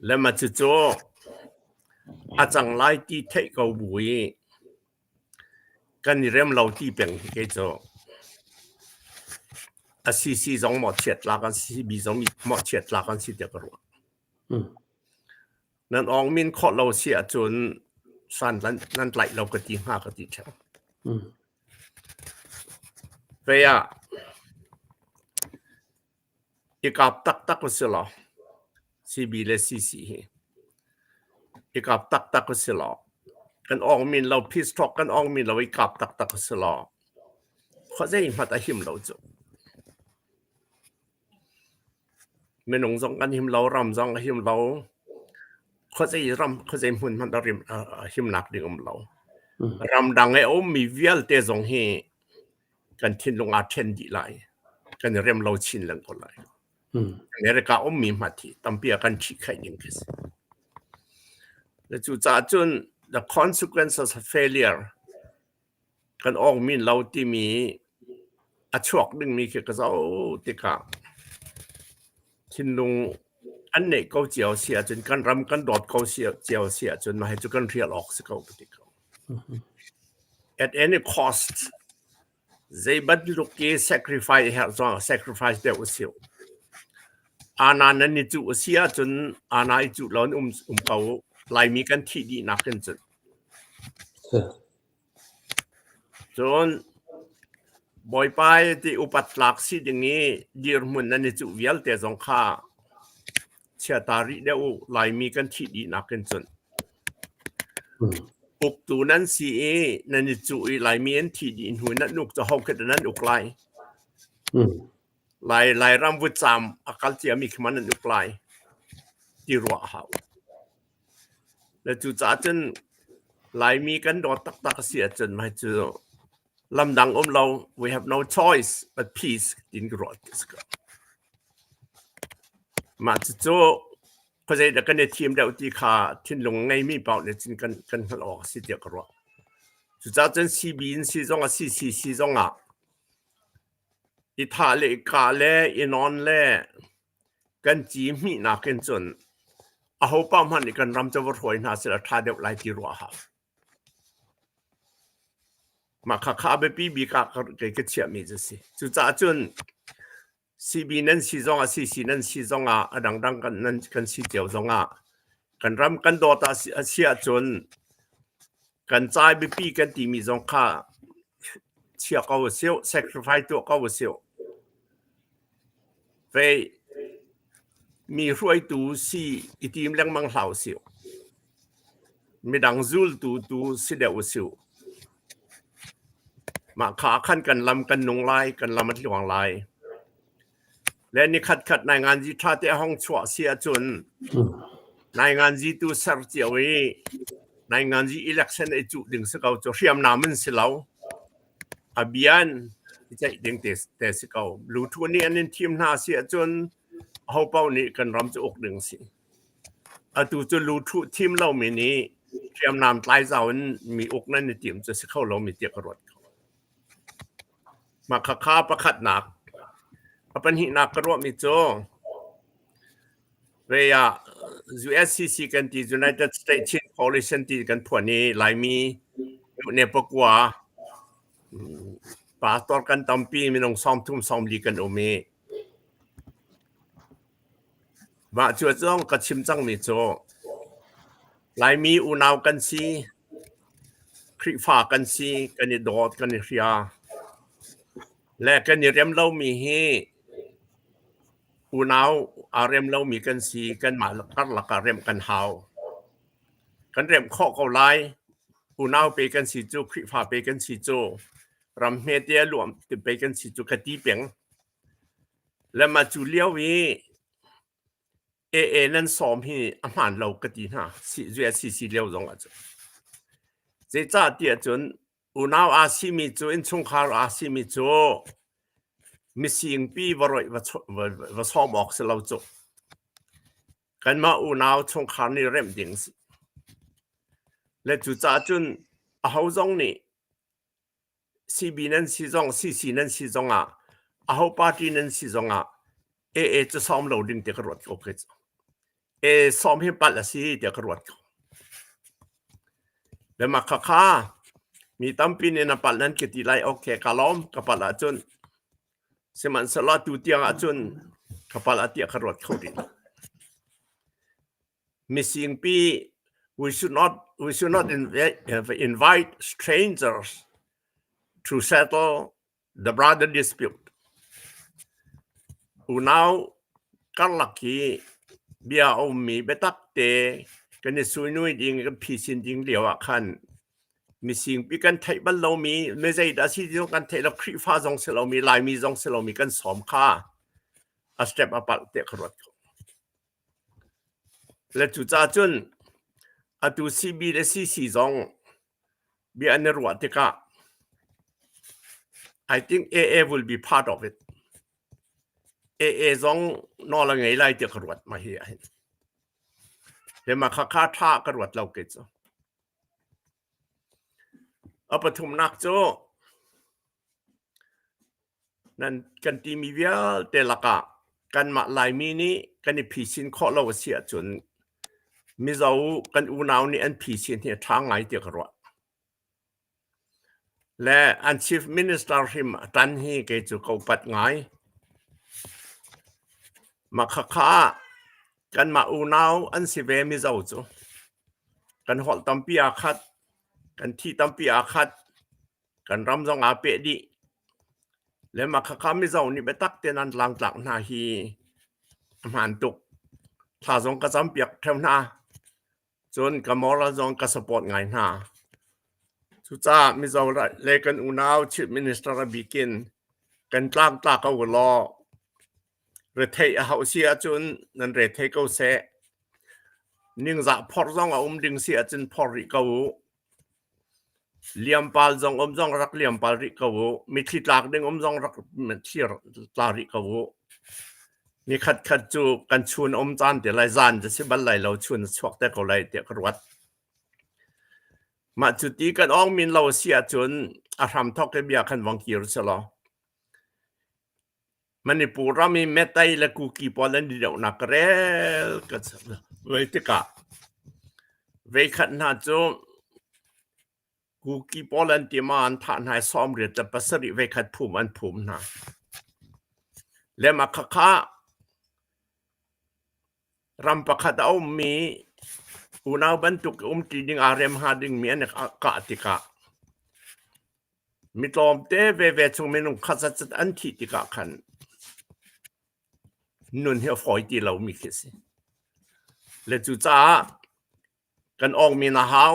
Le mah cucu a cang lai ti theih ko bu i kan i rem lo ti peng hi kei cu. A CC zong mawhchiat tlak an si, CB zong mawhchiat tlak an si tiah ka ruah. Nan awng min khawh lo si ahcun san nan tlaih lo ka ti hnga ka ti ṭheo. Vei ah i kap taktak u si law CB le CC hi i kap taktak u si law kan awng min lo peace talk kan awng min lo i kap taktak u si law khuazei hmanh a him lo cu. Minung zong kan him lo, ram zong a him lo. Khuazei ram, khuazei hmun hmanh a rim a himnak ding um lo. Ramdang i a ummi vialte zong hi kan thinlung aa ṭhen dih lai. Kan i rem lo chin leng ko lai. America ummi hmanh hi tampi ah kan ṭhihkhaih ning khi si. Cucaah cun the consequences of failure kan awngmin lo timi a chuak dingmi khi ka zoh tikah thinlung an neih ko cio si ahcun kan ram kan dawt ko cio si ahcun mah hi cu kan hrial awk si ko ka ti ko. At any cost zei bantuk i sacrifice herh zong sacrifice deuh usih. Ana nan i cuh a si ahcun ana i cuh lo in um um ko Laimi kan thih dih nakin cun. Cun Bawipa ti upat tlak si ding i dirhmun nan i cuh vialte zong kha chiata rih deuh u Laimi kan thih dih nakin cun. Uktu nan si i nan i cuh i Laimi an thih dih hnu nan uk cu ho khi dah nan uk lai? Lai Lairam vutcaam a kal ciami khi ma nan uk lai ti ruah a hau. Le cucaah cun Laimi kan dawt taktak a si ahcun mah cu lamdang um lo we have no choice but peace tiin ka ruah ti si ko. Mah cucu khuazei dah kan i thim deuh ti kha thinlung a ngeimi paoh nih cun kan kan hngalh awk a si tiah ka ruah. Cucaah cun CB in si zongah CCC zongah i thah le i kah le i nawn le Kan ci hmihnak in cun ahopaoh hmanh nih kan ram cu va hruai hna seh law ṭha deuh lai ti ruah a hau. Mah khakha a biapi bik ah kei ka chiahmi cu a si. Cucaah cun CB nan si zongah CC nan si zongah a dangdang kan, nan, kan si cio zongah kan ram kan dawt ah a si ahcun kan ca biapi kan timi zong kha chia ko usih, sacrifice tuah ko usih. Fei mi hruaitu si i tim lengmang hlah usih. Midang zultu tu si deuh usih. Mah kha khan kan lam kan nung lai, kan lam a tluang lai. Le ni khatkhat nainganzi ṭha te a hong chuah si ahcun nainganzi tu ser cio i nainganzi election i cuh ding si ko cu hriamnam in si lo. A bian i ceih ding te, te si ko. Luthu nih an in thim hna si ahcun aho paoh nih kan ram cu uk ding si. Atu cu luthu thim lomi nih hriamnam tlai zau in mi uk nan i tim cu si kho lomi tiah ka ruat ko. Mah khakha pakhatnak. A pahnihnak ka ruahmi cu vei ah USCC kan ti United States Chin Coalition ti kan phuan i Laimi ne pakua pastor kan tampi minung 30 40 kan um i Mah cu zong ka chim cangmi cu Laimi unau kan si, Khrihfa kan si, kan i dawt, kan i hria. Le kan i rem lomi hi unau aa rem lomi kan si, kanmah karlak ah remh kan hau. Kan remh khawh ko lai. Unau pe kan si cu, Khrihfa pe kan si cu, ram hmete a luam pe kan si cu ka ti peng. Le mah cu lio i AA nan sawm hi a hmaan lo ka ti hna. USCC lio zong ah cun. Zeicah tiah cun unau aa simi cu innchungkhar aa simi cu misingpi va roih va sawm awk si lo cu. Kanmah unau chungkhar nih remh ding si. Le cucaah cun aho zong nih CB nan si zong CC nan si zongah aho party nan si zongah AA cu sawm lo ding ti ka ruat ko khi cu. AA sawm hi palh a si tiah ka ruat ko. Le mah khakha mi tampi nih na palh nan ka ti lai okay ka lawm ka palh ahcun. Sihmanhsehlaw atu tiang ahcun ka palh ah tiah ka ruat kho rih lo. Misingpi we should not invite strangers to settle the brother dispute. Unau karlak hi bia a ummi biatak te kan i suinui ding kan phisin ding lio ah khan misingpi kan theih bal lomi mi zeidah si ti zong kan theih lo. Khrihfa zong si lomi, Laimi zong si lomi kan sawm kha a step a palh tiah ka ruat ko. Le cucaah cun atu CB le CC zong bia an i ruah tikah I think AA will be part of it. AA zong nawl a ngei lai tiah ka ruat mah hi ahhin. Le mah khakha ṭha ka ruat lo kei cu. A pathumnak cu Nan kan timi vialte lakah kanmah Laimi nih kan i phisin khawh lo a si ahcun Mizo kan unau nih an phisin hi a ṭha ngai tiah ka ruah. Le an chief minister hrim a ṭan hi kei cu ka upat ngai. Mah khakha kanmah unau an si ve Mizo cu. Kan holh tampi aa khat, kan thi tampi aa khat. Kan ram zong aa peh dih. Le mah khakha Mizo nih biatak tein an tlangtlak hna hi a hmaan tuk. Thla zong ka campiak ṭheo hna. Cun ka moral zong ka support ngai hna. Cucaah Mizo le kan unau Chief Minister a bikin kan tlangtlak ko ulaw retheih a hauh si ahcun nan rethei ko seh. Ningzah phorh zong a um ding si ahcun phorh rih ko u. Liampal zong um zong rak liampal rih ko u. Mitthli tlak ding um zong rak mitthli tla rih ko u. Nikhat khat cu kan chun um caan te lai, zan cu si bal lai lo, chun a chuak te ko lai tiah ka ruat. Mah cu ti kan awng min lo a si ahcun a hramthawk i bia khan vong kir selaw. Manipur ram i Metai le Kuki pawl an i dohnak ka rel ka voi tikah veikhat hna cu Kuki pawl an ti ma an thah hna i 87 veikhat phum an phum hna. Le mah khakha ram pakhat a ummi unau bantuk umṭi ding aa rem hnga dingmi an i kah tikah Mi tlawmte veve chung minung khat zatzat an thih tikah khan nun hi a fawi ti lomi khi a si. Le cucaah kan awngmin a hau.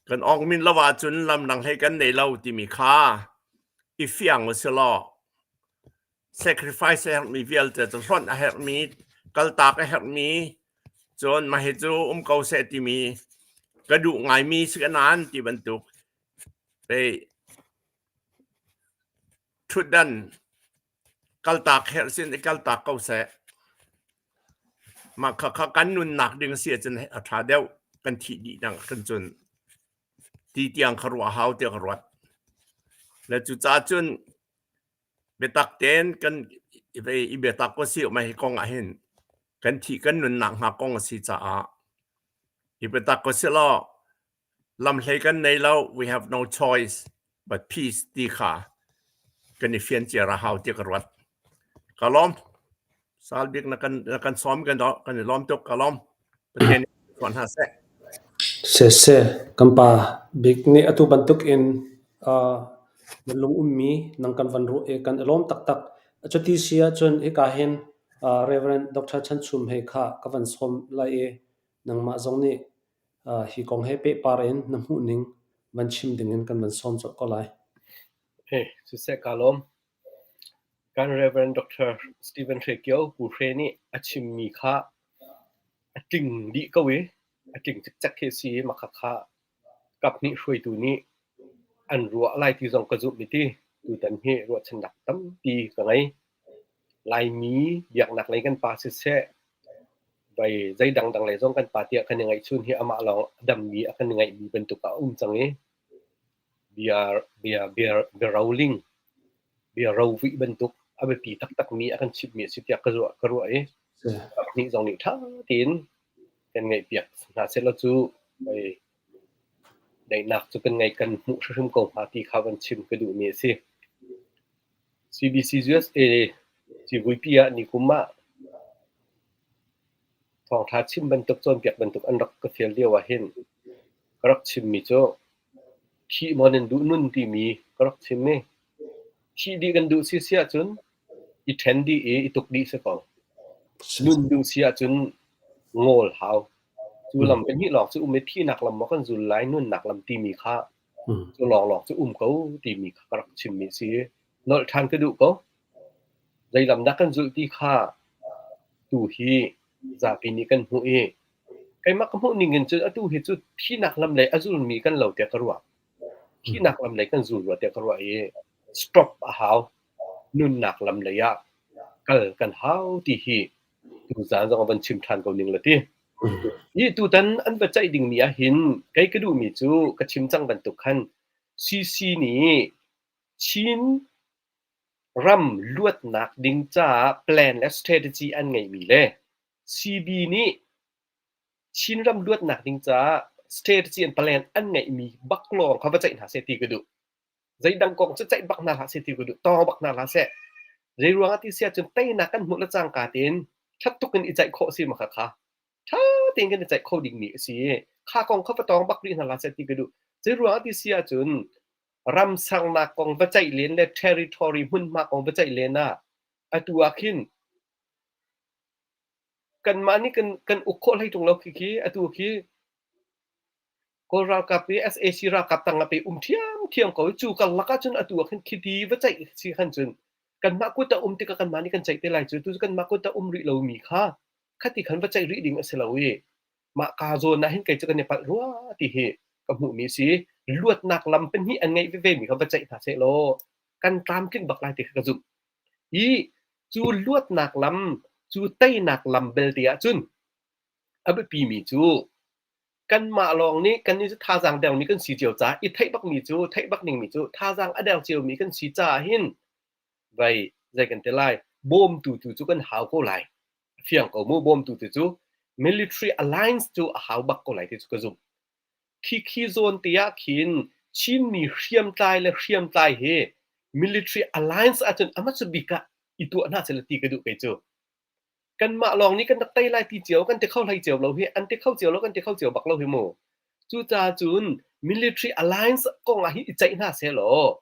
Kan awngmin lo ahcun lamdang hlei kan nei lo timi kha i fiang u si law sacrifice a herhmi vialte cu hlonh a herhmi, kaltak a herhmi, cun mah hi cu um ko seh timi ka duh ngaimi si ka nain ti bantuk pei ṭhutdan kaltak herh sin i kaltak ko seh. Mah khakha kan nunnak ding si ahcun a ṭha deuh kan thih dih dang ahkhan cun ti tiang kha ruah hau tiah ka ruat. Le cucaah cun Biatak tein kan i biatak ko si mah hi kong ah hin kan thih kan nunnak hnga kong a si caah i biatak ko si law lamhlei kan nei lo, we have no choice but peace ti kha kan i fian ciar a hau ti ka ruat. Ka lawm. Sal bik na kan na kan sawm kan kan i lawm tuk, ka lawm. Pathian nih tuan hna seh. Siseh, kan pa bik nih atu bantuk in uh, na lung ummi nang kan van ruah i kan i lawm taktak. Cuti si ahcun hika hin uh, Reverend Dr. Chan Chum hei kha ka van sawm lai i nangmah zong nih uh, hi kong he pehpar in na hmuhning van chim dingin kan van sawm colh ko lai. Hey, siseh ka lawm. Kan Rev. Dr. Stephen Hre Kio, Pu Hre nih a chimmi kha a tling dih ko i a tling cikcek khi a si i mah khakha kaphnih hruaitu nih an ruah lai ti zong ka zumh i ti tutan hi ruahchannak tampi ka ngei. Laimi biaknak lei kan pa siseh, vai zei dangdang lei zong kan pa tiah kan i ngaihchun hi amah lawng a dammi a kan i ngaihmi bantuk ah a um cang i bia bia bia biaroling bia rovuih bantuk a biapi taktakmi a kan chimhmi a si tiah ka ruah ka ruah i nih zong nih ṭha tein kan ngaihpiak hna sehlaw cu hei daihnak cu kan ngei kan hmuh hrimhrim ko hnga ti kha van chim ka duhmi a si. CBC USA civuipi ah nikum ah thawngṭha chim bantuk cawnpiak bantuk an rak ka fial lio ah hin ka rak chimmi cu thih maw nan duh nun timi ka rak chim i thih dih kan duh si si ahcun i ṭhen dih i i tuk dih si ko. Nun duh si ahcun ngawl hau. Cu lam pahnih lawng cu um i thihnak lam maw kan zul lai nunnak lam timi kha cu lawnglawng cu um ko timi kha ka rak chimmi a si. Nolh ṭhan ka duh ko. Zei lam dah kan zulh ti kha tu hi zapi nih kan hmuh i keimah ka hmuh ning in cun atu hi cu thihnak lam lei a zulmi kan lo tiah ka ruah. Thihnak lam lei kan zul rua tiah ka ruah i stop a hau. Nunnak lam lei ah kal kan hau ti hi tuzaan zong van chim ṭhan ko ning la ti. Hi tutan an va ceih dingmi ah hin kei ka duhmi cu ka chim cang bantuk khan CC nih Chin ram luatnak ding caah plan le strategy an ngeihmi le CB nih Chinram luatnak ding caah strategy and plan an ngeihmi bak lawng kha va ceih hna seh ti ka duh. Zeidang kong cu ceih bak hna hlah seh ti ka duh. Tawng bak hna hlah seh. Zei ruangah ti si ahcun teinak kan hmuh le cangka tein ṭhat tuk in i ceih khawh si ma kha kha. Ṭha tein kan i ceih kho dingmi a si. Kha kong kha va tawng bak rih hna hlah seh ti ka duh. Zei ruangah ti si ahcun ram sernak kong va ceih len le territory hmunhma kong va ceih len ah atu ah khin kanmah nih kan kan uk khawh hlei ṭung lo khi khi atu khi Kawl ralkap i sac ralkap tang ah pei um ṭhiamṭhiam ko i cu karlak ah cun atu ah khin khiti va ceih si khan cun kanmah kut a um tikah kanmah nih kan ceih te lai cu. Tu cu kanmah kut a um rih lomi kha khati khan va ceih rih ding a si lo i mah kaa zawn ah hin kei cu kan i palh rua ti hi ka hmuhmi a si. Luatnak lam pahnih an ngeih veve mi kha va ceih hna sehlaw kan tlamtling bak lai ti kha ka zumh. I cu luatnak lam, cu teinak lam belte ahcun a biapimi cu kanmah lawng nih kan i thazaang dermi kan si cio caah i theih bakmi cu theih bak dingmi cu thazaang a der ciomi kan si caah hin vai zei kan ti lai bawmtu tu cu kan hau ko lai. A fiang ko mu bawmtu tu cu military alliance cu a hau bak ko lai ti cu ka zumh. Khi khi zawn te ah khin Chinmi hriamtlai le hriamtlai hi military alliance ahcun a hmasa bik ah i tuah hna seh ti ka duh kei cu. Kanmah lawng nih kan rak tei lai ti cio kan ti kho hlei cio lo hi an ti kho cio lo kan ti kho cio bak lo hi mu. Cucaah cun military alliance kong ah hin i ceih hna seh law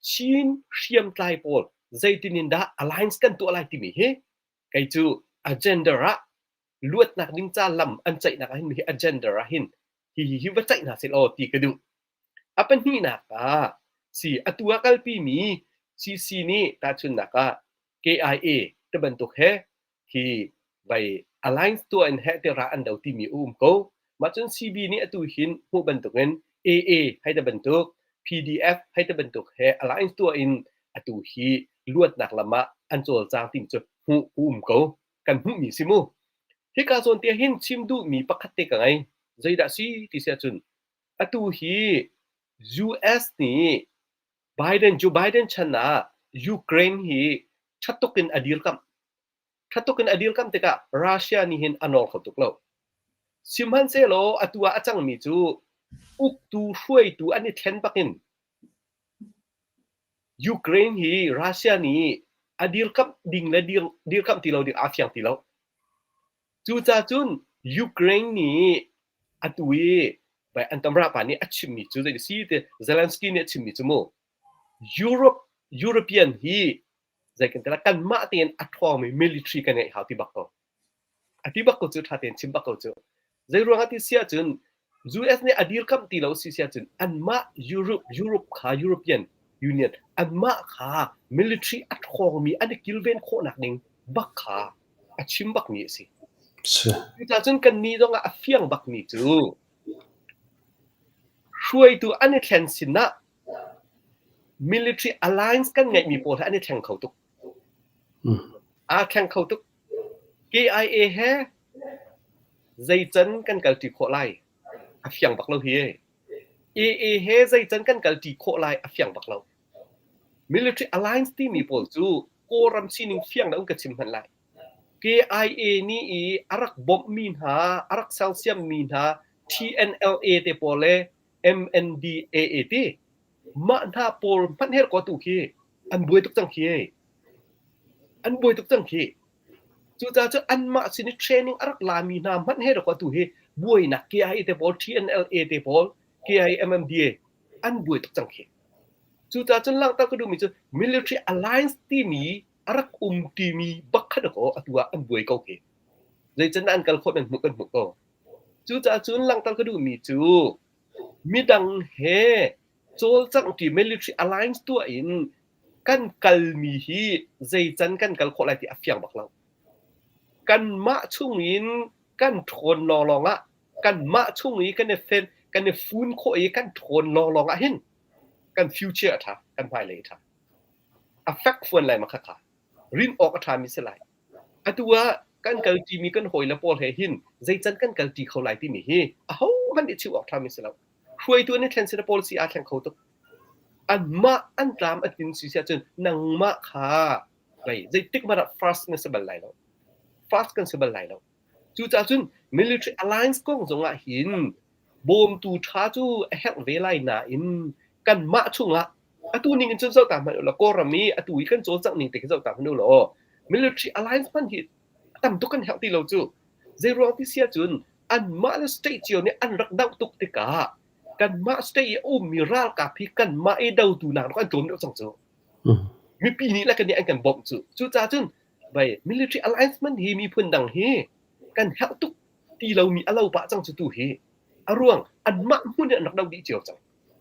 Chin hriamtlai pawl zeitin in dah alliance kan tuah lai timi hi kei cu agenda ah luatnak ding ca lam an ceihnak ah hin hi agenda ah hin hi hi hi va ceih hna seh law ti ka duh. A pahnihnak ah si atu ah kalpi mi CC nih tahchunnak ah KIA te bantuk he hi vai alliance tuah in heh te ra an do timi a um ko. Mah cun CB nih atu hin hmuh bantukin AA hei te bantuk PDF hei te bantuk he alliance tuah in atu hi luatnak lam ah an cawlcang timi cu hmuh a um ko. Kan hmuhmi si mu. Hika zawn te hin chim duhmi pakhat te ka ngei. Zeidah si ti si ahcun atu hi US nih Biden Joe Biden chan ah Ukraine hi ṭha tuk in a dirkamh. Ṭha tuk in a dirkamh tikah Russia nih hin a nawr kho tuk lo. Sihmanhsehlaw atu ah a cangmi cu uktu hruaitu an i thlen bakin Ukraine hi Russia nih a dirkamh ding le dirkamh ti lo ding aa fiang ti lo. Cucaah cun Ukraine nih atu i an tamra pa nih a chimmi cu zei si ti Zelensky nih a chimmi cu mu Europe European hi zei kan ti lai kanmah tein a ṭhawngmi military kan ngeih hau ti bak ko. A ti bak ko cu ṭha tein chim bak ko cu. Zei ruangah ti si ahcun US nih a dirkamh ti lo si si ahcun anmah Europe Europe kha European Union anmah kha military a ṭhawngmi an i kilven khawhnak ding bak kha a chim bakmi a si. Cucaah cun kannih zongah a fiang bakmi cu hruaitu an i thlen sinah military alliance kan ngeihmi pawl he an i thleng kho tuk. Aa thleng kho tuk. KIA he zeican kan kalṭi khawh lai a fiang bak lo hi. AA he zeican kan kalṭi khawh lai a fiang bak lo. Military alliance timi pawl cu Kawlram sining fiang lo in ka chim hmanh lai. KIA nih i a rak bawmhmi hna, a rak sersiammi hna TNLA te pawl le MNDAA ti mah hna pawl hmanh her ko tu khi an buai tuk cang khi. An buai tuk cang khi. Cucaah cu anmah sin i training a rak lami hna hmanh he dawk atu hi buainak KIA te pawl, TNLA te pawl, KIA MMDA an buai tuk cang khi. Cucaah cun langhter ka duhmi cu military alliance timi a rak um timi bak kha dawkaw atu ah an buai ko khi. Zeican an kal khawh nan hmuh kan hmuh ko. Cucaah cun langhter ka duhmi cu midang he cawlcangh ṭi military alliance tuah in kan kalmi hi zeican kan kal khawh lai ti a fiang bak lo. Kanmah chung in kan ṭhawn lawnglawng ah kanmah chung i kan i fen kan i fun khawh i kan ṭhawn lawnglawng ah hin kan future a ṭha, kan hmailei a ṭha. A fek fuan lai ma khakha. Rin awk a ṭhami si lai. Atu ah kan kalṭimi kan hawile pawl he hin zeican kan kalṭi kho lai timi hi ahohmanh nih chim awk ṭhami si lo. Hruaitu an i thlen sin policy aa thleng kho tuk. Anmah an tlam a tlin si ahcun nangmah kha vei zeitik hmanh ah first na si bal lai lo. First kan si bal lai lo. Cucaah cun military alliance kong zongah hin bawmtu ṭha cu a herh ve lai nain kanmah chungah atu ning in cun zoh ta hmanh u law Kawlram i atu i kan cawlcangh ning te khi zoh ta hmanh u law military alliance hmanh hi tam tuk kan herh ti lo cu. Zeiruang ti si ahcun anmah le state cio nih an rak doh tuk tikah kanmah state i a ummi ralkap hi kanmah i dotu nak an tlawm deuh cang cu. Mipi nih le kan nih an kan bawmh cu. Cucaah cun vai military alliance man hi miphun dang hi kan herh tuk ti lomi a lo pah cang cu tu hi. A ruang anmah hmun in an rak doh dih cio cang.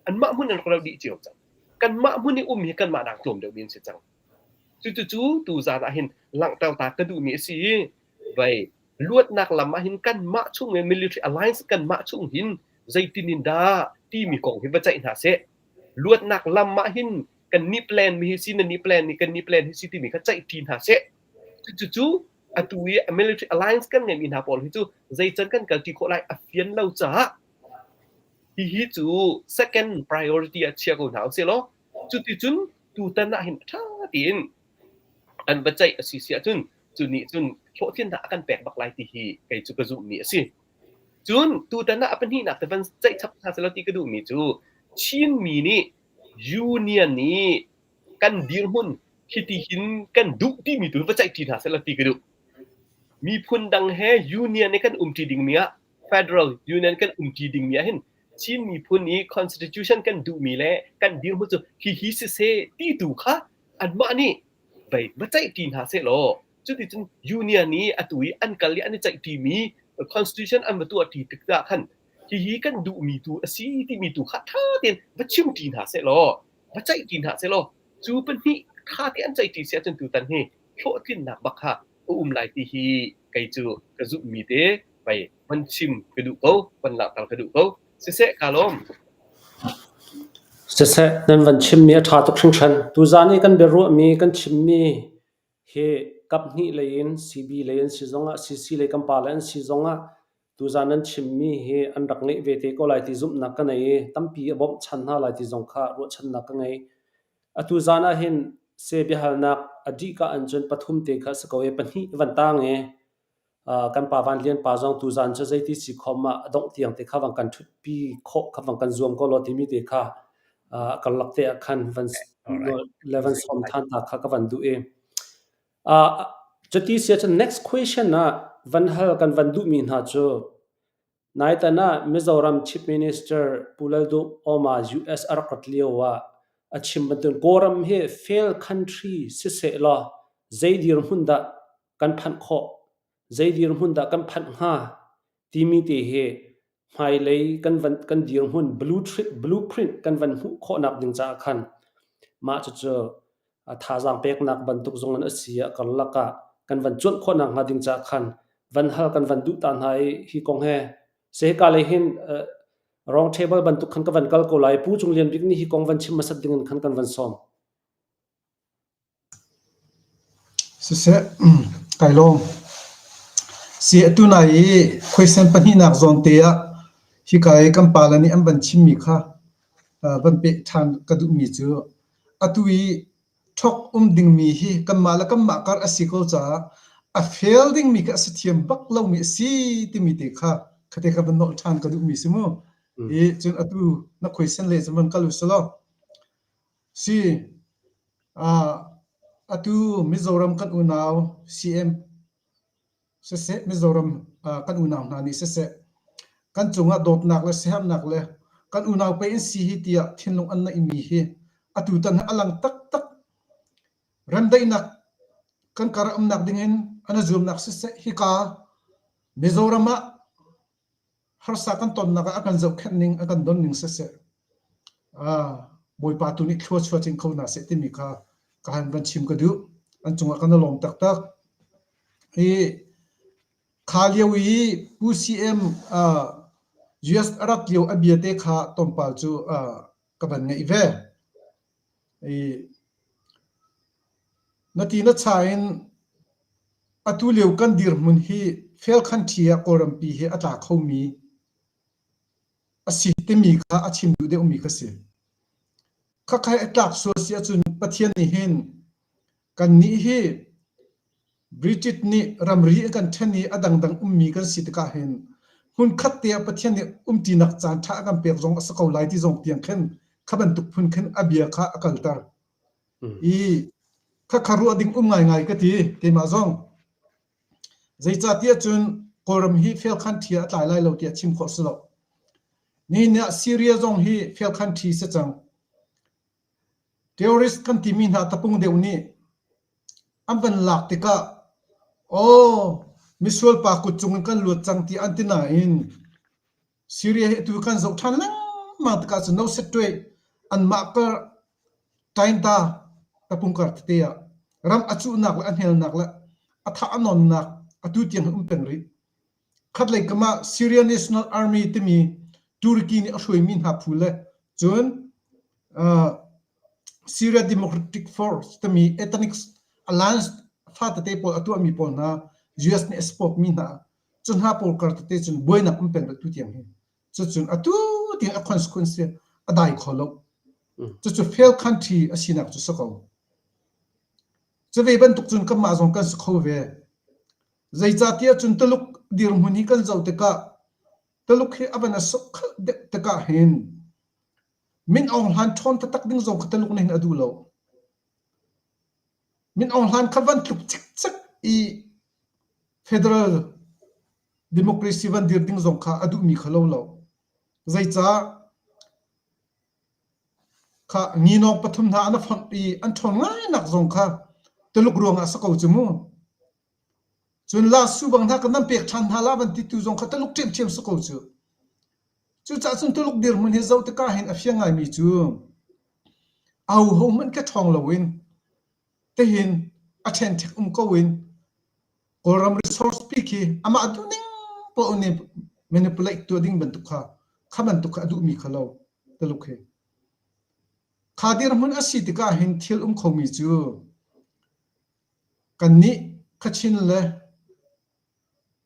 Anmah hmun in an rak doh dih cio cang. Kanmah hmun i um hi kanmah nak tlawm deuh mi an si cang. Cucu tuzaan ah hin langhter ta ka duhmi a si i vai luatnak lam ah hin kanmah chung in military alliance kanmah chung hin zeitin in dah timi kong hi va ceih hna seh. Luatnak lam ah hin kan nih plan mi hi si nan nih plan ni kan nih plan hi si timi kha ceih ṭi hna seh. Cucu atu i military alliance kan ngeihmi hna pawl hi cu zeican kan kalṭi khawh lai a fian lo caah hihi cu second priority ah chia ko hna usih law cuticun tutan ah hin ṭha tein an va ceih a si si ahcun cu nih cun hlawhtlinnak a kan pek bak lai ti hi kei cu ka zumhmi a si. Cun tutan ah a pahnihnak te van ceih chap hna selaw ti ka duhmi cu Chinmi nih union nih kan dirhmun hiti hin kan duh timi tu va ceihṭi hna selaw ti ka duh. Miphun dang he union i kan umṭi dingmi ah federal union kan umṭi dingmi ah hin Chin miphun i constitution kan duhmi le kan dirhmun cu hihi siseh ti tu kha anmah nih vei va ceihṭi hna sehlaw cuticun union i atu i an kal i an i ceihṭimi constitution an va tuahṭi tikah khan hihi kan duhmi tu a si timi tu kha ṭha tein va chimṭi hna sehlaw va ceihṭi hna sehlaw cu pahnih ṭha te an ceihṭi si ahcun tutan hi hlawhtlinnak bak kha a um lai ti hi kei cu ka zumhmi te pei van chim ka duh ko van langhter ka duh ko siseh ka lawm Siseh, nan van chimmi a ṭha tuk hringhran. Tuzaan i kan biaruahmi kan chimmi hi kaphnih lei in CB lei an si zongah CC lei kan pale an si zongah tuzaan nan chimmi hi an rak ngeih ve te ko lai ti zumhnak ka nei i tampi a bawmhchan hna lai ti zong kha ruahchannak ka ngei. Atu zaan ah hin se biahalnak a dih ka an cun pathum te kha a si ko i pahnih van tang i kan pa Van Lian pa zong tuzaan cu zeiti si khom ah a dongh tiang te kha van kan ṭhutpi khawh kha van kan zuam ko law timi te kha karlak te ah khan van le van sawm than ta kha ka van duh i cuti si ahcun next question ah van hal kan van duhmi hna cu Naitan ah Mizoram Chief Minister Pu Lalduhoma US a rak rat lio ah a chim bantukin Kawlram hi fail country siseh law zei dirhmun dah kan phanh khawh, zei dirhmun dah kan phanh hnga timi te hi hmailei kan van kan dirhmun blueprint kan van hmuh khawhnak ding caah khan mah cucu thazaang peknak bantuk zong in a si ah karlak ah kan van cuanh khawhnak hnga ding caah khan van hal kan van duh ta hna i hi kong he se hika lei hin round table bantuk khan ka van kal ko lai Pu Cung Lian Bik nih hi kong van chim hmasat ding in khan kan van sawm. Siseh, kai lawm. Si atu nai i question pahnihnak zawn te ah hika i kan pale nih an van chimmi kha van peh ṭhan ka duhmi cu atu i ṭhok um dingmi hi kanmah le kanmah kar a si ko caah a fail dingmi kha a si thiam bak lomi a si timi te kha khate kha van nolh ṭhan ka duhmi si mu. I cun atu na question le cun van kal u sih law. Si. Atu Mizoram kan unau CM siseh, Mizoram kan unau hna nih siseh, kan cungah dawtnak le siaherhnak le kan unau pei an si hi tiah thinlung an neihmi hi atutan hi a lang taktak. Remdaihnak kan kar ah umnak dingin an i zuamnak siseh, hika Mizoram ah harsa kan tonnak ah a kan zohkhenh ning, a kan don ning siseh, Bawipa tu nih thlua chuah chin kho hna seh timi kha ka han van chim ka duh. An cungah kan i lawm taktak. Hi kha lio i Pu CM US a rat lio a bia te kha tlawmpal cu ka van ngaih ve. I na ti na cha in atu lio kan dirhmun hi fail country ah Kawlrampi hi a tla khomi a si timi kha a chim duh deuhmi kha si. Khakha hi a tlak sual si ahcun Pathian nih hin kannih hi British nih ramri a kan ṭhen i a dangdang ummi kan si tikah hin hmunkhat te ah Pathian nih umṭinak caan ṭha a kan pek zong a si ko lai ti zong tiang khin kha bantuk phun khin a bia kha a kalter. I khakha ruah ding um ngaingai ka ti keimah zong. Zeicahtiah cun Kawlram hi fail country ah a tlai lai lo tiah chim khawh si lo. Nihin ah Syria zong hi fail country si cang. Terrorist kan timi hna tapung deuh nih an van lak tikah aw misual pa kut cung in kan luat cang ti an ti nain Syria hi atu kan zoh ṭhan lengmang tikah cun no set ṭuai anmah kar ṭainta tapung kar tete ah ram a cuhnak le a hnelnak le a thah a nawnnak atu tiang um peng rih. Khatlei kam ah Syria National Army timi Turkey nih a hruaimi hna phu le cun uh, Syria Democratic Force timi ethnic alliance fa tete pawl a tuahmi pawl hna US nih a support mi hna cu hna pawl kar tete cun buainak um peng rih tu tiang hi. Cucun atu tiang a consequence a dai kho lo. Cucu fail country a sinak cu si ko. Cu ve bantuk cun kanmah zong kan si kho ve. Zeicahtiah cun Tuluk dirhmun hi kan zoh tikah Tuluk hi a van a sokhalh deuh tikah hin Min Aung Hlaing ṭhawn taktak ding zong kha Tuluk nih hin a duh lo. Min Aung Hlaing kha van tluk cikcek i federal democracy van dir ding zong kha a duhmi kha lo lo. Zeicah kha nginawng pathum hna an fonh i an ṭhawn ngainak zong kha Tuluk ruangah a si ko cu mu. Cun lasu bang hna kan nan pek ṭhan hna la van ti tu zong kha Tuluk ṭhiamṭhiam si ko cu. Cucaah cun Tuluk dirhmun hi zoh tikah hin a fiang ngaimi cu ahohmanh ka ṭhawng loin tihin a ṭhenṭhek um ko in Kawlram resource pi khi amah duhning poah nih manipulate tuah ding bantuk kha kha bantuk kha a duhmi kha lo Tuluk hi. Kha dirhmun a si tikah hin thil um khomi cu Kannih Kachin le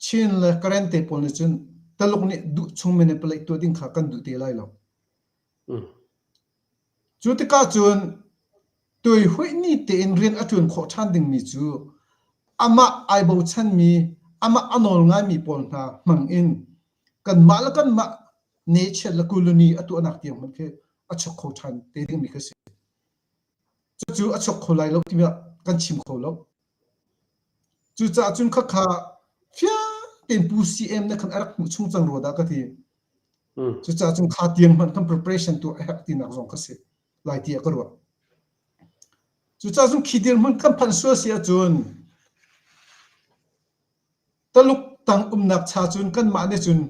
Chin le Karen te pawl nih cun Taluk nih duh chung manipulate tuah ding kha kan duh te lai lo. Cu tikah cun tuihuih ni tein rian a ṭuan khawh ṭhan dingmi cu amah ai bochanmi, amah a nawl ngaimi pawl hna hmang in kanmah le kanmah nechiat le colony a tuahnak tiang hmanh khi a chok kho ṭhan te dingmi khi a si. Cucu a chuak kho lai lo timi kan chim kho lo. Cucaah cun khakha fiang tein Pu CM na khan a rak hmuh chung cang rua dah ka ti. Cucaah cun kha tiang hmanh kan preparation tuah a herh tinak zong ka si lai tiah ka ruah. Cucaah cun khi dirhmun kan phanh sual si ahcun Taluk tang umnak cha cun kanmah nih cun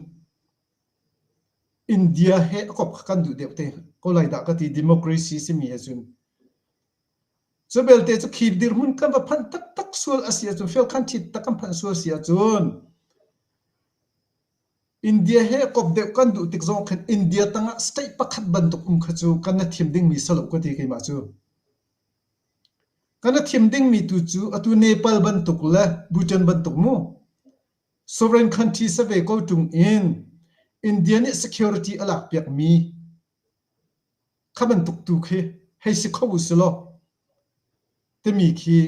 India he a kop kha kan duh deuh te ko lai dah ka ti democracy simi he cun. Cu belte cu khi dirhmun kan va phanh taktak sual a si ahcun fel khan ṭhit tak kan phanh sual si ahcun India he kop deuh kan duh tik zong khin India tangah state pakhat bantuk um kha cu kan na thim dingmi si lo ka ti keimah cu. Kan na thim dingmi tu cu atu Nepal bantuk le Bhutan bantuk mu. Sovereign country si ve ko ṭung in India nih security a lakpiak mi kha bantuk tu khi hei si kho u silaw timi khi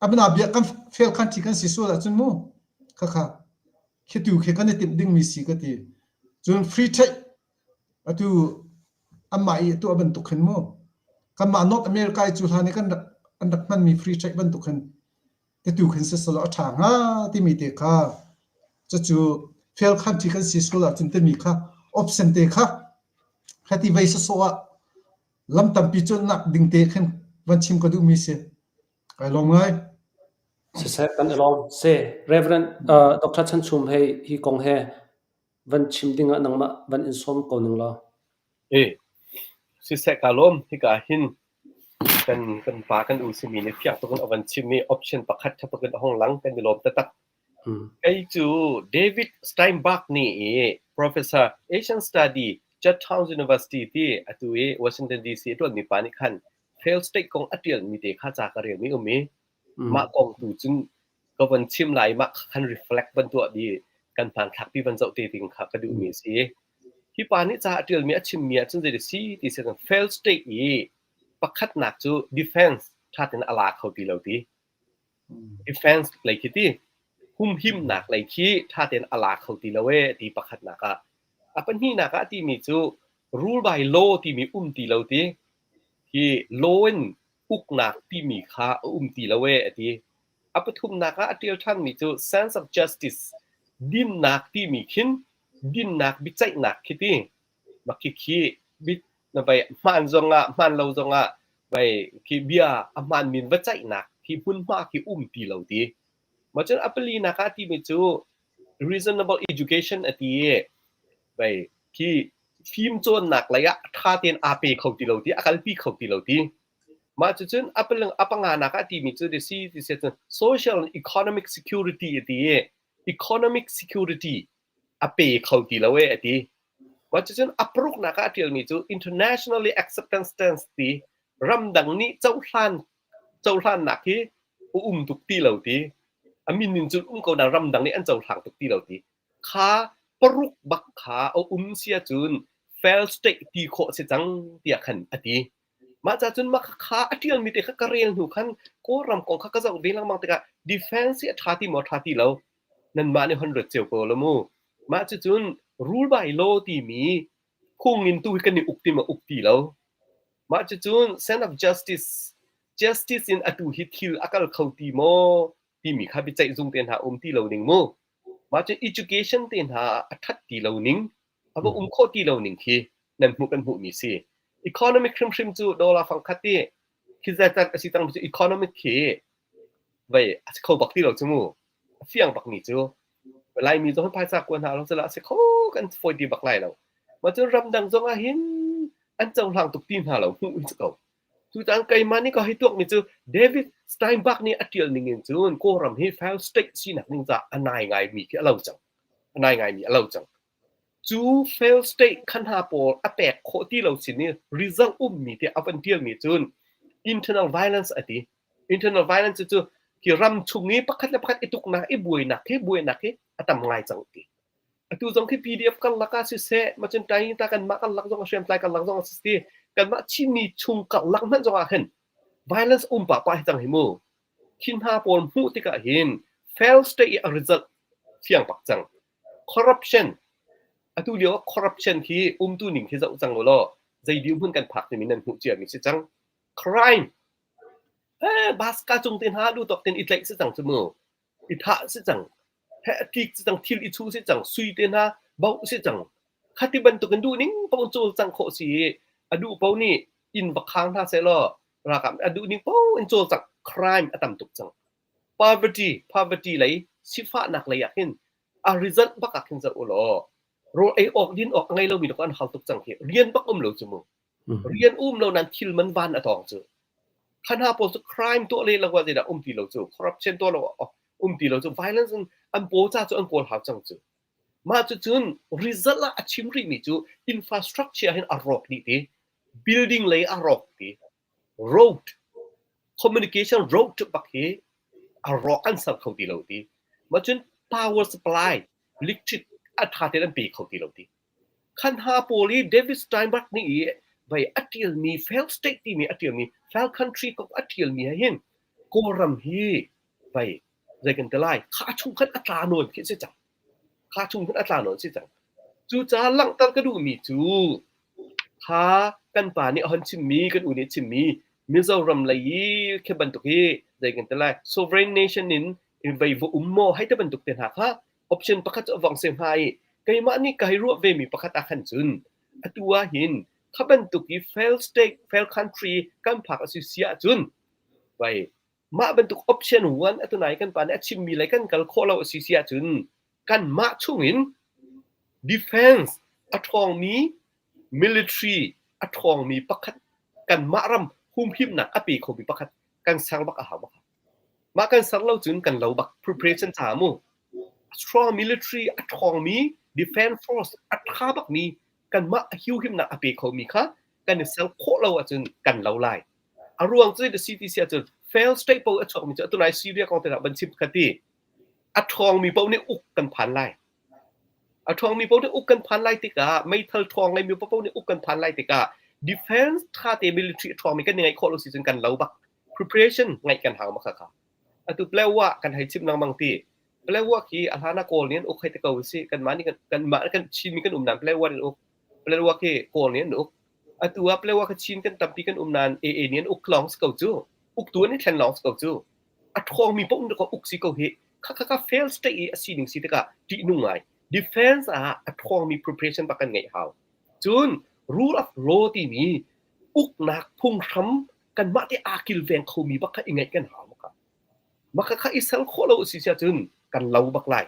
a bia kan fail country kan si sual ahcun mu khakha khi tu khi kan i timh dingmi si ka ti. Cun free trade atu anmah i tuah bantuk khin mu kanmah North America i cu hlan i kan rak an rak hmanmi free trade bantuk khin tatu khin siselaw a ṭha hnga timi te kha cucu fail country kan si sual ahcun timi kha option te kha hati vei sawsawh ah lam tampi cuannak ding te khin van chim ka duhmi si. Kai lawm ngai. Siseh kan i lawm. Se Reverend Dr. Chan Chum hei hi kong he van chim ding ah nangmah van in sawm ko ning law. E, siseh ka lawm. Hika hin kan kan pa kan u simi nih fiang tuk in a van chim i option pakhat ṭha tuk in a hung lang kan i lawm taktak. Kei cu David Steinberg nih i Professor Asian Study Georgetown University ti atu i Washington DC a ṭuanmi pa nih khan fail state kong a ṭialmi te kha ca ka relmi um i mah kong tu cun ka von chim lai i mah khan reflect van tuah di kan hmanthlak pi van zoh te ding kha ka duhmi a si. Hi pa nih ca a ṭialmi a chimmi ahcun zei si ti si fail state i pakhatnak cu defense ṭha tein a la kho ti lo ti. Defense lei khi ti humhimnak lei khi ṭha tein a la kho ti lo ee ti pakhatnak ah. A pahnihnak ah timi cu rule by law timi um ti lo ti. Hi law in uknak timi kha a um ti lo ee a ti. A pathumnak ah a ṭial ṭhanmi cu sense of justice dinnak timi khin dinnak biaceihnak khi ti. Mah khikhi na vai hmaan zongah hmaan lo zongah vai khi bia a hmaan min va ceihnak khi hmunhma khi um ti lo ti. Mah cun a palinak ah timi cu reasonable education a ti i vai khi fimcawnnak lei ah ṭha tein aa pe kho ti lo ti, a kalpi kho ti lo ti. Mah cucun a paling a panganak ah timi cu si ti si cun social and economic security a ti i economic security a pe kho ti lo e a ti. Mah cucun a paruknak ah a ṭialmi cu internationally acceptance stance ti ramdang nih cohlan cohlannak hi a um tuk ti lo ti. A min in cun um ko nain ramdang nih an cohlang tuk ti lo ti. Kha paruk bak kha a um si ahcun fail state ti khawh a si cang tiah khan a ti. Mah ca cun mah kha a ṭialmi te kha ka rel hnu khan Kawlram kong kha ka zoh ve lengmang tikah defense hi a ṭha ti maw ṭha ti lo nanmah nih hon ruat cio ko la mu. Mah cucun rule by law timi phung in tu hi kan i uk ti maw uk ti lo. Mah cucun sense of justice justice in atu hi thil a kal kho ti maw timi kha biaceih zung te hna um ti lo ning mu. Mah cu education te hna a ṭhat ti lo ning, a va um khawh ti lo ning khi nan hmuh kan hmuhmi si. Economic hrimhrim cu dollar fangkhat i khi zeizat a si cang cu economic khi vei a si kho bak ti lo cu mu. A fiang bakmi cu Laimi zong phaisa kua hna lo sila a si kho kan fawi ti bak lai lo. Mah cun ramdang zong ah hin an cohlang tuk ti hna lo hmuh hi si ko. Cucaah keimah nih ka hei tuakmi cu David Steinberg nih a ṭial ning in cun Kawlram hi fail state sinak ding caah a nai ngaimi khi a lo cang. A nai ngaimi a lo cang. Cu fail state kha hna pawl a pek khawh ti lo sin i result ummi tiah a van ṭialmi cun internal violence a ti. Internal violence cu hi ram chung i pakhat le pakhat i tuknak, i buainak hi buainak hi a tam ngai cang ti. Atu zong khi PDF karlak ah siseh, macun Tainta kanmah karlak zong hriamtlai karlak zong ah siseh, kanmah Chinmi chung karlak hmanh zong ah hin violence um pahpah hi cang hi mu. Khi hna pawl hmuh tikah hin fail state i a result fiang bak cang. Corruption atu lio ah corruption khi umtu ning khi zoh cang u law zei dirhmun kan phak timi nan hmuh ciami si cang. Crime eh baska cung te hna duh tawk ten i tlaih si cang cu mu. I thah si cang. He a tlik si cang, thil i chuh si cang, sui te hna bauh si cang. Khati bantukin duh ning paoh cawlcangh khawh si i a duh paoh nih inn va khang hna sehlaw ralkap a duh ning paoh in cawlcangh crime a tam tuk cang. Poverty, poverty lei sifahnak lei ah hin a result bak ah khin zoh u law rawl ei awk din awk a ngei lomi an hau tuk cang hi rian bak um lo cu mu. Rian um lo nan thil man van a tawng cu. Kha hna pawl cu crime tuah le lo ah zeidah um ti lo cu corruption tuah lo um ti lo cu violence in an paw ca cu an kawl hau cang cu. Mah cu cun result ah a chim rihmi cu infrastructure hin a rawk dih ti building lei a rawk ti road communication road bak hi a rawk an ser kho ti lo ti mah cun power supply electric a tha tein an pe kho ti lo ti Khan hna pawl i David Steinberg nih i vei a ṭialmi failed state timi a ṭialmi failed country kong a ṭialmi he hin Kawlram hi vei zei kan ti lai kha chung khan a tla nawn khi a si cang. Kha chung khan a tla nawn si cang. Cucaah langhter ka duhmi cu kha kan pa nih a hon chimmi kan u nih a chimmi Mizoram lei i khi bantuk hi zei kan ti lai sovereign nation in vei va um maw hei ti bantuk te hna kha option pakhat cu a vong si hnga i keimah nih ka hei ruah vemi pakhat ah khan cun atu ah hin kha bantuk i fail state fail country kan phak a si si ahcun vai mah bantuk option one atu nai kan pa nih a chimmi lei kan kal khawh lo a si si ahcun kanmah chungin defense a ṭhawngmi military a ṭhawngmi pakhat kanmah ram humhimnak a pe khomi pakhat kan ser bak a hau bak. Mah kan ser lo cun kan lo bak preparation ca mu. Strong military a ṭhawngmi defense force a ṭha bakmi kanmah a humhimnak a pe khomi kha kan i ser khawh lo ahcun kan lo lai. A ruang cu the CTC ahcun fail state paoh a chuakmi cu atu nai Syria kong te ban chim kha ti. A ṭhawngmi paoh nih uk kan phan lai. A ṭhawngmi paoh nih uk kan phan lai tikah meithal ṭhawng ngeimi paoh nih uk kan phan lai tikah defense ṭha te military a ṭhawngmi kan i ngeih khawh lo si cun kan lo bak. Preparation ngeih kan hau bak kha. Atu Palewa kan hei chim lengmang ti. Palewa khi a hlan ah Kawl nih an uk hei ti ko si. Kanmah nih kanmah kan Chinmi kan um nain Palewa nih an uk. Palewa khi Kawl nih an uk. Atu ah Palewa kha Chin kan tampi kan um nain AA nih an uk lawng si ko cu. Uktu an i thlen lawng si ko cu. A ṭhawngmi paoh nih uk si ko hi. Khakha kha fail state i a sining si tikah ṭihnung ngai. Defense ah a ṭhawngmi preparation bak kan ngeih hau. Cun rule of law timi uknak phunghram kanmah te aa kilveng khomi bak kha i ngeih kan hau bak. Mah kha i sel khawh lo a si ahcun kan lo bak lai.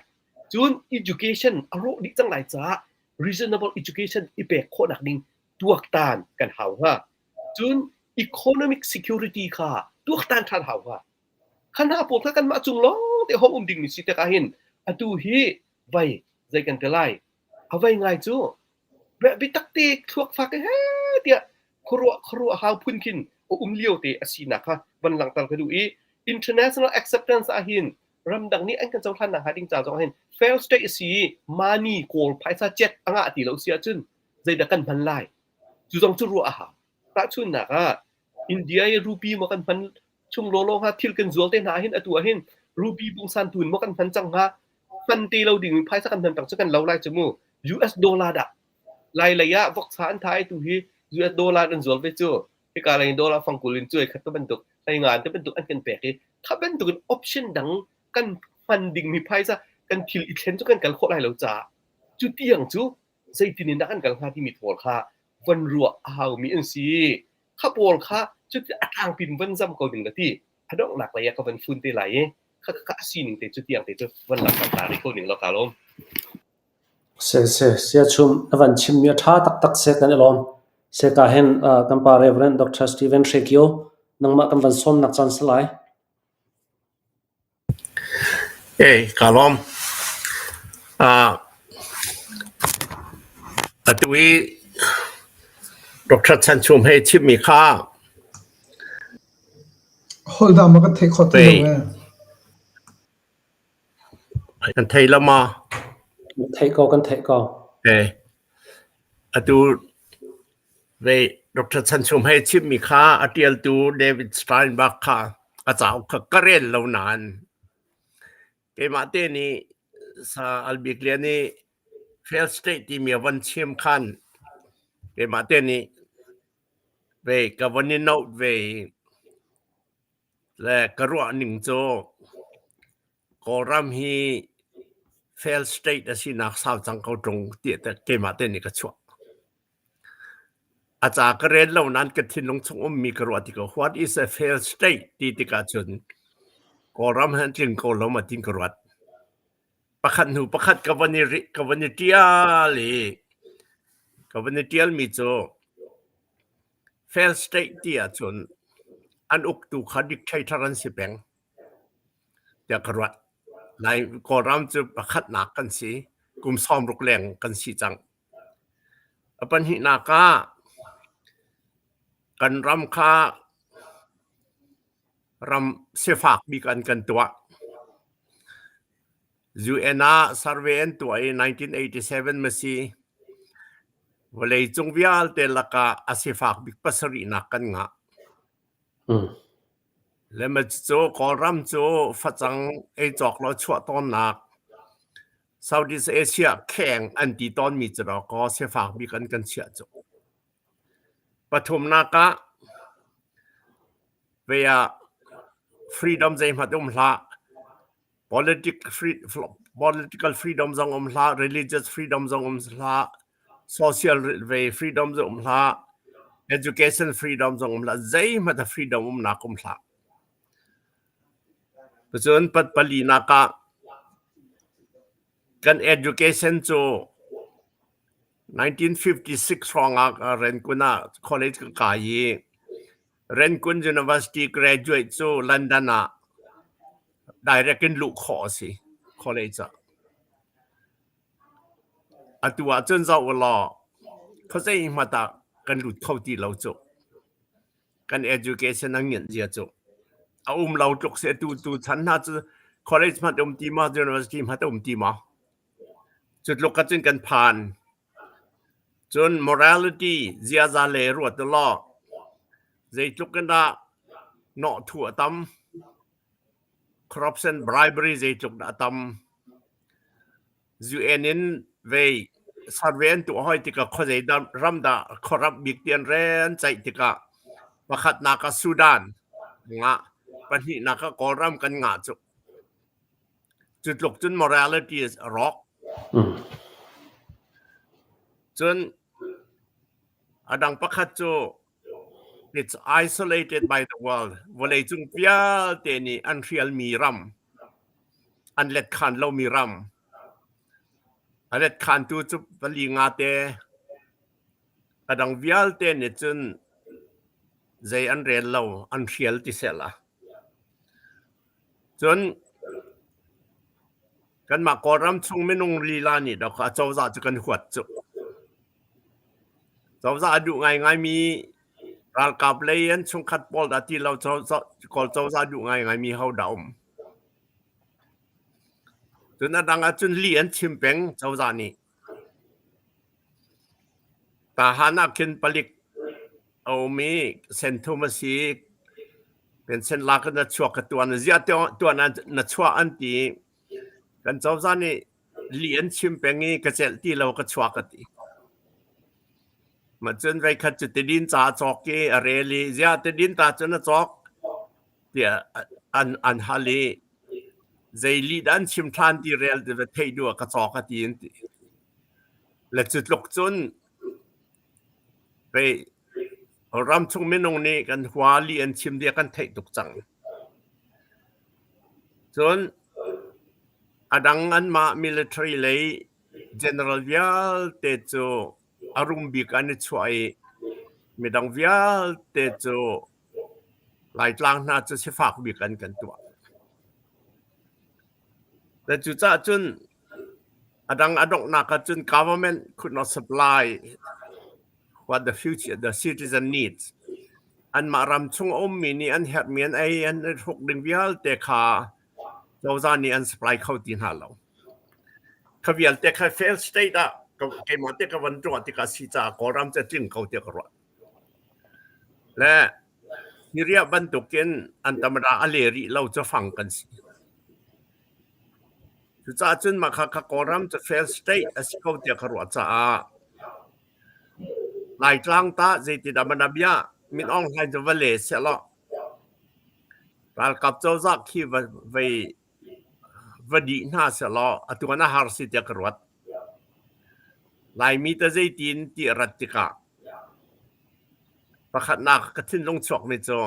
Cun education a rawh dih cang lai caah reasonable education i pek khawhnak ding tuaktan kan hau hnga. Cun economic security kha tuaktan ṭhan hau hnga. Kha hna pawl kha kanmah cung lawng te hong um dingmi si tikah hin atu hi vai zei kan ti lai. A vai ngai cu biatak te thluak fak he tiah khuaruah khuaruah hau phun khin a um lio te a sinak kha van langhter ka duh i international acceptance ah hin ramdang nih an kan cohlan nak hnga ding ca zong hin fail state a si i money kawl phaisa jet a ngah ti lo si ahcun zeidah kan hman lai cu zong cu ruah a hau tahchunhnak ah India i rupee maw kan hman chung lawlaw hnga thil kan zual te hna hin atu ah hin rupee pungsan tun maw kan hman cang hnga hman te lo ding in phaisa kan hman peng cu kan lo lai cu mu US dollar dah lai lei ah voksa an thai tu hi US dollar an zual ve cu hika lei dollar fangkul in cuai khat te bantuk hlei nga te bantuk an kan pek i kha bantuk in option dang kan hman ding mi phaisa kan thil i thlen cu kan kal khawh lai lo caah cu tiang cu zeitin in dah kan kal hnga timi pawl kha van ruah a haumi an si. Kha pawl kha cuti a tlangpin van zam ko ding ka ti. A donghnak lei ah ka van fun te lai i kha kha a sining te cu tiang te cu van langhter ta rih ko ning law ka lawm. Se se siachum na van chimmi a ṭha taktak se kan i lawm. Se ka hin kan pa Reverend Dr. Stephen Hrekio nangmah kan van sawmnak caan si lai. Ei, kaa lawm. Atu i Dr. Chan Chum hei chimmi kha Holh dah ma kan theih khawh ti lo ee. Kan thei lo ma? Kan theih ko, kan theih ko. Ei, atu Vei Dr. Chan Chum hei chimmi kha a ṭialtu David Steinberg kha a cauk kha ka rel lo nain keimah te nih sa Albik Lian nih fail state timi a von chim khan keimah te nih vei ka von i note ve i Le ka ruah ning cu Kawlram hi fail state a sinak sau cang ko ṭung tiah keimah te nih ka chuah. A ca ka rel lo nain ka thinlung chung ummi ka ruah tikah what is a fail state ti tikah cun Kawlram hi an tling ko lo ma tin ka ruat. Pakhat hnu pakhat ka van i ka van i ṭial i ka van i ṭialmi cu Fail state ti ahcun an uktu kha dictator an si peng tiah ka ruat. Lai Kawlram cu pakhatnak kan si. Kum 60 leng kan si cang. A pahnihnak ah kan ram kha ram sifak bik an kan tuah. UN ah survey an tuah i 1987 ma si. Vawleicung vialte lakah a sifak bik pasarihnak kan ngah. Le ma cu Kawlram cu facang ei cawk lo chuah tawnnak Southeast Asia kheng an ti tawnmi cu dawkaw sifak bik an kan chiah cu. Pathumnak ah. Vei ah freedom zeihmanh um hlah. Political freedom zong um hlah, religious freedom zong um hlah, social ve freedom zong um hlah, education freedom zong um hlah, zeihmanh a freedom umnak um hlah. Cun palinak ah kan education cu 1956 hrawng ah Rangoon ah college ka kai i Rangoon University graduate cu London ah direct in luh khawh a si college ah. Atu ahcun zoh u law khuazei hmanh ah kan lut kho ti lo cu. Kan education a nginh zia cu. A um lo tluk si atu tu chan hna cu college hmanh um ti maw university hmanh um ti maw. Cu tluk ahcun kan phan. Cun morality ziaza le ruat u law zeitluk in dah nawhthu a tam, corruption bribery zeitluk dah a tam. UN in vei survey an tuah hoi tikah khuazei ram dah corrupt bik ti an re an ceih tikah pakhatnak ah Sudan ngah, pahnihnak ah Kawlram kan ngah cu. Cu tluk cun morality is a rawk. Cun a dang pakhat cu it's isolated by the world. Vawleicung vialte nih an hrialmi ram, an letkhan lomi ram. A letkhantu cu pali nga te. A dang vialte nih cun zei an rel lo, an hrial ti sehla. Cun kanmah Kawlram chung minung lila nih dawk acozah cu kan huat cu. Cozah a duh ngaingaimi ralkap lei an chungkhat pawl dah ti lo Kawl cozah a duh ngaingaimi ho dah um. Cun a dang ahcun lih an chim peng cozah nih. Tahan ah khin palik a um i senthum a si. Pension lak in na chuak ka tuan. Ziah tuan ah na chuah an ti. Kan cozah nih lih an chim peng i ka celh ti lo ka chuak a ti. Mah cun voikhat cu tidin ca a cawk i a rel i ziah tidin ta cun a cawk tiah an an hal i zei lih dah an chim ṭhan ti rel ti va theih duh ah ka cawk a ti an ti. Le cu tluk cun pei ramchung minung nih kan hua lih an chim dia kan theih tuk cang. Cun a dang anmah military lei general vialte cu a rum bik an i chuah i midang vialte cu Laitlang hna cu sifak bik an kan tuah. Le cucaah cun a dang a donghnak ah cun government could not supply what the future the citizen needs. Anmah ram chung a ummi nih an herhmi an ei an i hruk ding vialte kha cozah nih an supply kho ti hna lo. Kha vialte kha fail state ah keimah te ka van tuah tikah si caah Kawlram cu a tling ko tiah ka ruah. Le Syria bantukin an tamara a le rih lo cu fang kan si. Cucaah cun mah kha Kawlram cu fail state a si ko tiah ka ruah caah Laitlang tah zeitindah mana bia Min Aung Hlaing cu va le sehlaw ralkap cozah khi va vei va dih hna sehlaw atu an a har si tiah ka ruat. Laimi ta zeitin ti a rat tikah pakhatnak ka thinlung chuakmi cu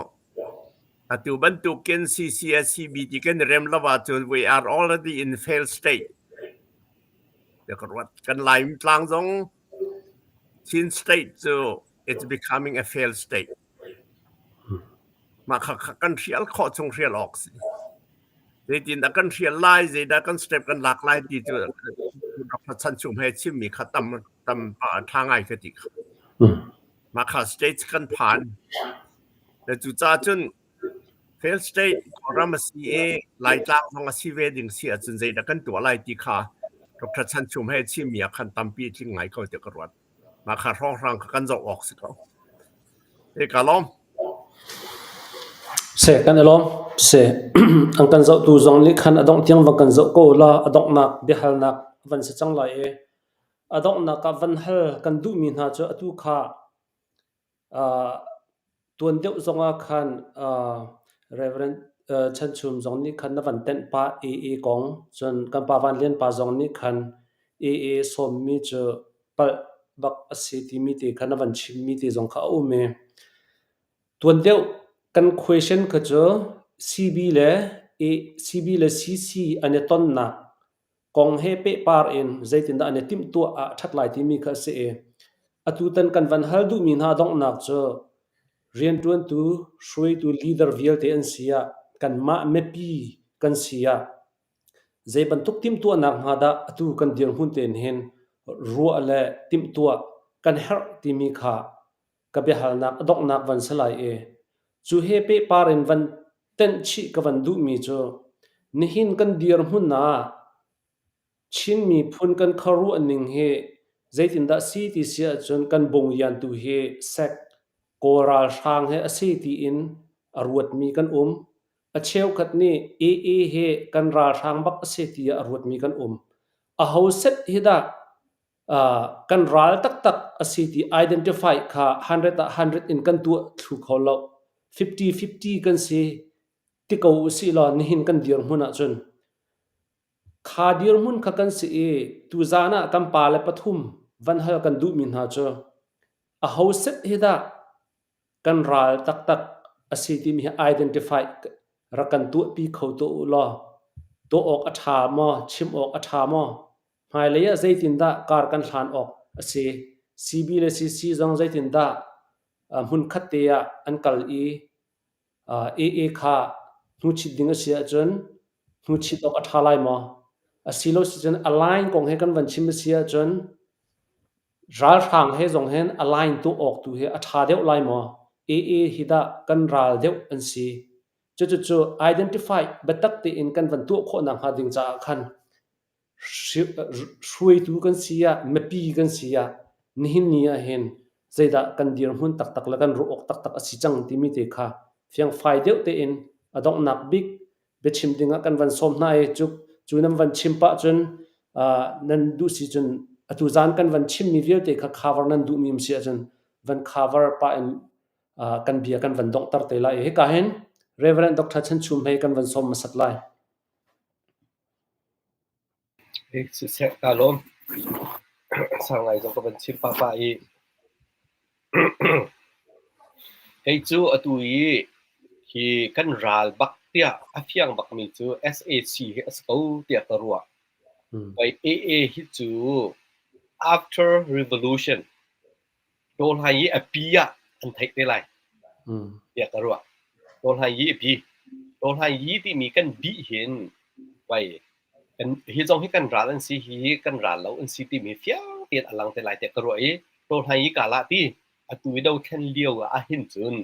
atu bantukin CCSCB ti kan i rem lo ahcun we are already in failed state. Tiah ka ruat. Kan Laim tlang zong Chin state cu it's becoming a failed state. Mah kha kan hrial khawh chung hrial awk si. Zeitindah kan hrial lai, zeidah kan step kan lak lai ti cu Dr. Chan Chum he chimmi kha tam tam ṭha ngai ka ti kha. Mah kha state kan phan. Le cucaah cun fail state Kawlram a si i Laitlang zong a si ve ding si ahcun zeidah kan tuah lai ti kha Dr. Chan Chum he chimmi ah khan tampi tling ngai ko tiah ka ruat. Mah kha hrawnghrang kha kan zoh awk si ko. E ka lawm. Se kan i lawm. Se an kan zohtu zong nih khan a dongh tiang van kan zoh ko la a donghnak biahalnak van si cang lai i a donghnak ah van hal kan duhmi hna cu atu kha uh, Tuan deuh zongah khan Reverend Chan Chum zong nih khan na van tenh pah AA kong, cun kan pa Van Lian pa zong nih khan AA sawmmi cu palh bak a si timi te kha na van chimmi te zong kha a um i tuan deuh kan question kha cu CB le CB le CC an i tonnak kong he pehpar in zeitindah an i timhtuah ah a ṭhat lai timi kha a si i atutan kan van hal duhmi hna donghnak cu rianṭuantu hruaitu leader vialte an si ah kanmah mipi kan si ah zei bantuk timhtuahnak hna dah atu kan dirhmun tein hin ruah le timhtuah kan herh timi kha ka biahalnak a donghnak van si lai i cu he pehpar in van tenh chih ka van duhmi cu nihin kan dirhmun ah Chin miphun kan khuaruah ning hi zeitindah si ti si ahcun kan bungyantu hi sek Kawl ralhrang he a si tiin a ruatmi kan um. A cheukhat nih AA hi kan ralhrang bak a si tiah a ruatmi kan um. Aho set hi dah kan ral taktak a si ti identify kha 100 ah 100 in kan tuah thlu kho lo. 50-50 kan si ti ko usih law nihin kan dirhmun ahcun kha dirhmun kha kan si i tuzaan ah kan pale pathum van hal kan duhmi hna cu aho set hi dah kan ral taktak a si timi hi identify rak kan tuahpi kho tuah u law tuah awk a ṭha maw chim awk a ṭha maw hmailei ah zeitindah kar kan hlan awk a si CB le CC zong zeitindah hmunkhat te ah an kal i AA kha hnuchit ding a si ahcun hnuchit awk a ṭha lai maw? Asilo sicun align kong he kan van chim a si ahcun ralhrang he zong hin align tuah awk tu hi a ṭha deuh lai maw? AA hi dah kan ral deuh an si. Cucucu identify biatak tein kan van tuah khawh nakhnga ding caah khan hruaitu kan si ah, mipi kan si ah, nihin ni ah hin zeidah kan dirhmun taktak le kan ruah awk taktak a si cang timi te kha fiangfai deuh tein a donghnak bik biachim dingah kan van sawm hna i cu cu nan van chim pah cun nan duh si cun atu zan kan van chimmi vialte kha cover nan duhmi um si ahcun van cover pah in kan bia kan van donghter te lai. Hika hin Reverend Dr. Chan Chum hei kan van sawm hmasat lai. Siseh kaa lawm. Sang ngai zong ka van chim pah pah i kei cu atu i hi kan ral bak tiah a fiang bakmi cu SAC hi a si ko tiah ka ruah. Pei AA hi cu after revolution Tawhlai i a pi ah an theih te lai tiah ka ruah. Tawhlai i a pi. Tawhlai i timi kan dih hin vai kan hi zong hi kan ral an si hi kan ral lo an si timi fiang tein a lang te lai tiah ka ruah i tawhlai i kala ti atu i dothlen lio ah hin cun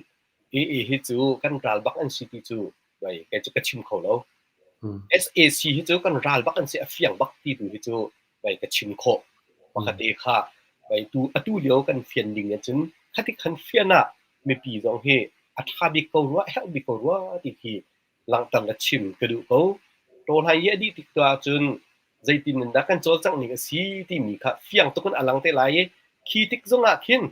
AA hi cu kan ral bak an si ti cu vai kei cu ka chim kho lo. SAC hi cu kan ral bak an si a fiang bak ti tu hi cu vai ka chim khawh. Pakhat te kha vai tu atu lio kan fian ding ahcun khati khan fian ah mipi zong hi a ṭha bik ko rua, a herh bik ko rua ti khi langhter le chim ka duh ko. Tawhlai i a dih tik tu ahcun zeitin in dah kan cawlcangh ning a si timi kha fiang tuk in a lang te lai i khi tik zong ah khin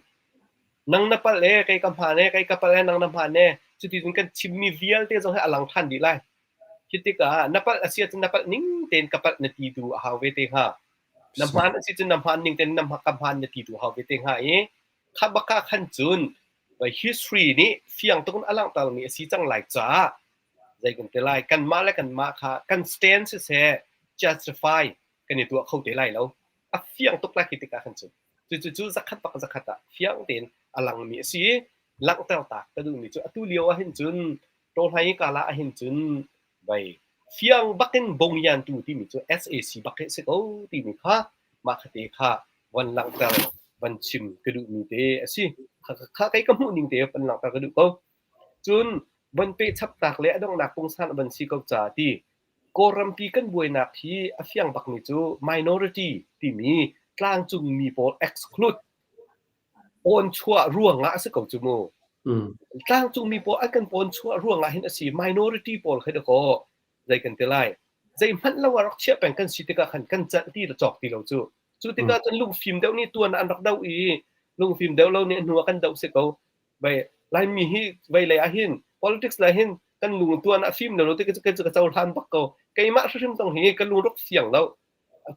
nang na palh e kei ka hmaan e kei ka palh e nang na hmaan e cuti cun kan chimmi vialte zong hi a lang ṭhan dih lai. Khi tikah na palh a si ahcun na palh ning tein ka palh na ti tu a hau ve te hnga. Na hmaan a si cun na hmaan ning tein na ka hmaan na ti tu a hau ve te hnga i kha baka khan cun history nih fiang tuk in a langhtermi a si cang lai caah zei kan ti lai kanmah le kanmah kha kan stand siseh justify kan i tuah kho te lai lo. A fiang tuk lai khi tikah khan cun. Cucu cu zakhat bak zakhat ah fiang tein a langmi a si i langhter ta ka duhmi cu atu lio ah hin cun Tawhlai i kala ahhin cun vai fiang bakin bongyantu timi cu SAC bak hi a si ko timi kha mah khate kha van langhter van chim ka duhmi te a si. Kha kei ka hmuh ning te van langhter ka duh ko. Cun van pe chap tak le a donghnak pungsan a van si ko ca ti Kawlrampi kan buainak hi a fiang bakmi cu minority timi tlangcungmi pawl exclude Pawnchuah ruangah a si ko cu mu. Tlangcungmi pawl an kan pawnchuah ruangah hin a si. Minority pawl khi dakaw zei kan ti lai. Zeihmanh lo ah rak chiah peng kan si tikah khan kan celh ti le cawk ti lo cu. Cu tikah cun lungfim deuh nih tuan ah an rak doh i lungfim deuh lo nih a hnu ah kan doh si ko. Bai Laimi hi vei ah hin politics lei hin kan lung tuan a fim lo ti ka ka cohlan bak ko. Keimah hrimhrim zong hi ka lung rak fiang lo.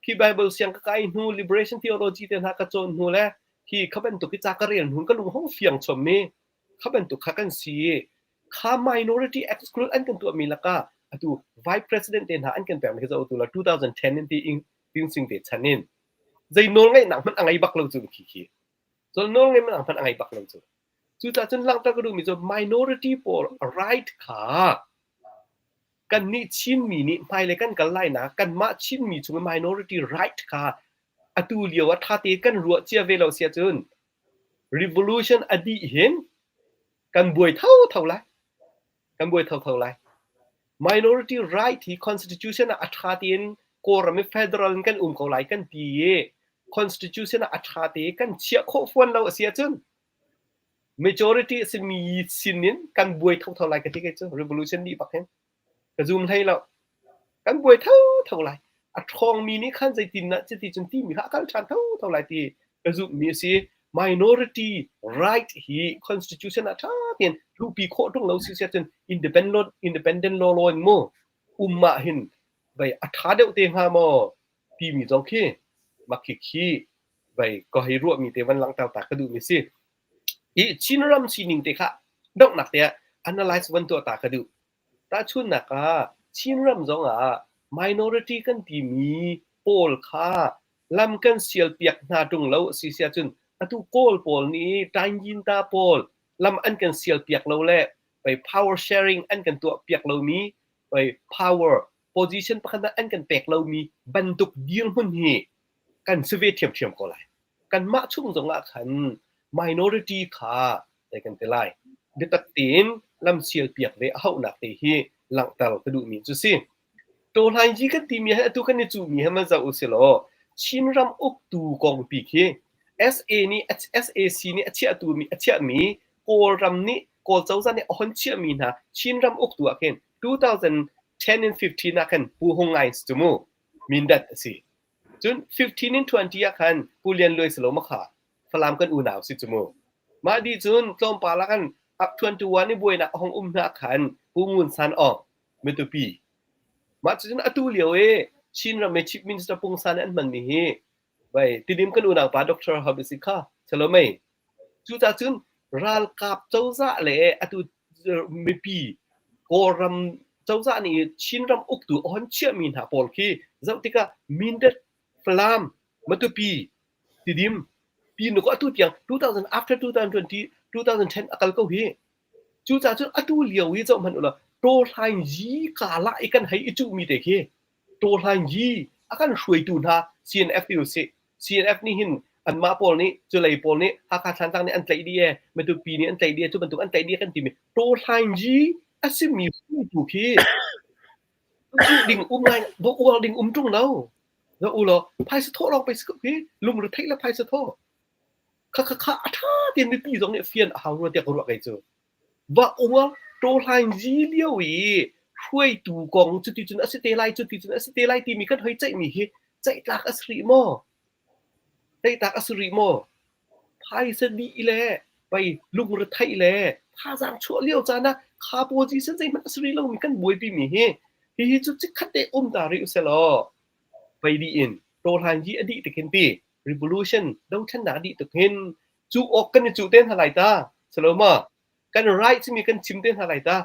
Khi Bible siang ka kai hnu liberation theology te hna ka cawn hnu le hi kha bantuk hi ca ka rel hnu ka lung hong fiang chom mi kha bantuk kha kan si i kha minority exclude an kan tuahmi lakah atu vice president te hna an kan pekmi khi zoh tu la 2010 in ti ting sing te chan in zei nawl ngeihnak hmanh a ngei bak lo cu khi khi cun nawl ngeihnak hmanh a ngei bak lo cu cucaah cun langhter ka duhmi cu minority pawl right kha kannih Chinmi nih hmailei kan kal lainak kanmah Chinmi chung i minority right kha atu lio ah ṭha tein kan ruah cia ve lo si ahcun revolution a dih hin kan buai thotho lai. Kan buai thotho lai. Minority right hi constitution ah a ṭha tein Kawlram i federal in kan um ko lai kan ti i constitution ah a ṭha tein kan chiah khawh fawn lo a si ahcun majority a simi sin in kan buai thotho lai ka ti kei cu revolution dih bak hin ka zum hlei lo kan buai thotho lai a ṭhawngmi nih khan zeitin dah cuti cun timi kha a kal ṭhan thotho lai ti ka zumhmi a si minority right hi constitution ah ṭha tein luhpi khawh ṭung lo si si ahcun independent independent law law in mu um ah hin vei a ṭha deuh te hnga maw timi zong khi mah khi khi vei ka hei ruahmi te van langhter ta ka duhmi si. Hi Chinram sining te kha donghnak te ah analyze van tuah ta ka duh. Tahchunhnak ah Chinram zong ah minority kan timi pawl kha lam kan sial piak hna ṭung lo a si si ahcun atu Kawl pawl nih Taingyinta pawl lam an kan sial piak lo le pei power sharing an kan tuah piak lomi pei power position pakhat ah an kan pek lomi bantuk dirhmun hi kan si ve ṭhiamṭhiam ko lai. Kanmah chung zongah khan minority kha zei kan ti lai biatak tein lam sialpiak ve a hauhnak te hi langhter ka duhmi cu si. Tawhlaingyi kan timi he atu kan i cuhmi he man zoh usih law Chinram uktu kongpi khi SA nih SAC nih a chiahtu mi a chiahmi Kawlram nih Kawl cozah nih a hon chiahmi hna Chinram uktu ah khin 2010 in 15 ah khan Pu Hung Ngai cu mu Mindat a si. Cun 15 in 20 ah khan Pu Lian Luai si lo ma kha Falam kan unau si cu mu. Mah dih cun tlawmpal ah khan up 21 i buainak a hung um hna khan Pu Ngun San Aung Matupi. Mah cucun atu lio i Chinram i Chief Minister pungsan an hmanmi hi vai Tidim kan unau pa Dr. Hab si kha Salomei. Cucaah cun ralkap cozah le atu mipi Kawlram cozah nih Chinram uktu a hon chiahmi hna pawl khi zoh tikah Mindat, Falam, Matupi, Tidim, ti nu atu tiang 2000 after 2020 2010 a kal ko hi. Cucaah cun atu lio hi zoh hmanh ulaw Tawhlaing Yi kala i kan hei i cuhmi te khi Tawhlaing Yi a kan hruaitu hna CNF ti usih CNF nih hin anmah pawl nih culei pawl nih Hakha Thlantlang nih an tlaih dih ee Matupi nih an tlaih dih ee cu bantuk an tlaih dih kan timi Tawhlaing Yi a simi hruaitu khi cuh ding um ngai va uar ding um ṭung lo. Zoh u law phaisa thawh lawng pei si ko hi lungretheih le phaisa thawh. Kha kha kha a ṭha tein mipi zong nih fian a hau rua tiah ka ruah kei cu. Va uar ṭawhlaing zi lio i hruaitu kong cuticun a si te lai cuticun a si te lai timi kan hoi ceihmi hi ceihtlak a si rih maw? Ceihtlak a si rih maw? Phaisa dih le pei lungretheih le thazaang chuah lio caan ah kha position zeihmanh a si rih lomi kan buaipi mi hi hihi cu chikkhat te um ta rih usih law pei dih in ṭawhlaing zi a dih tik hin ti revolution dothlennak a dih tuk hin cu awk kan i cuh te hna lai ta saloma kan right simi kan chim te hna lai ta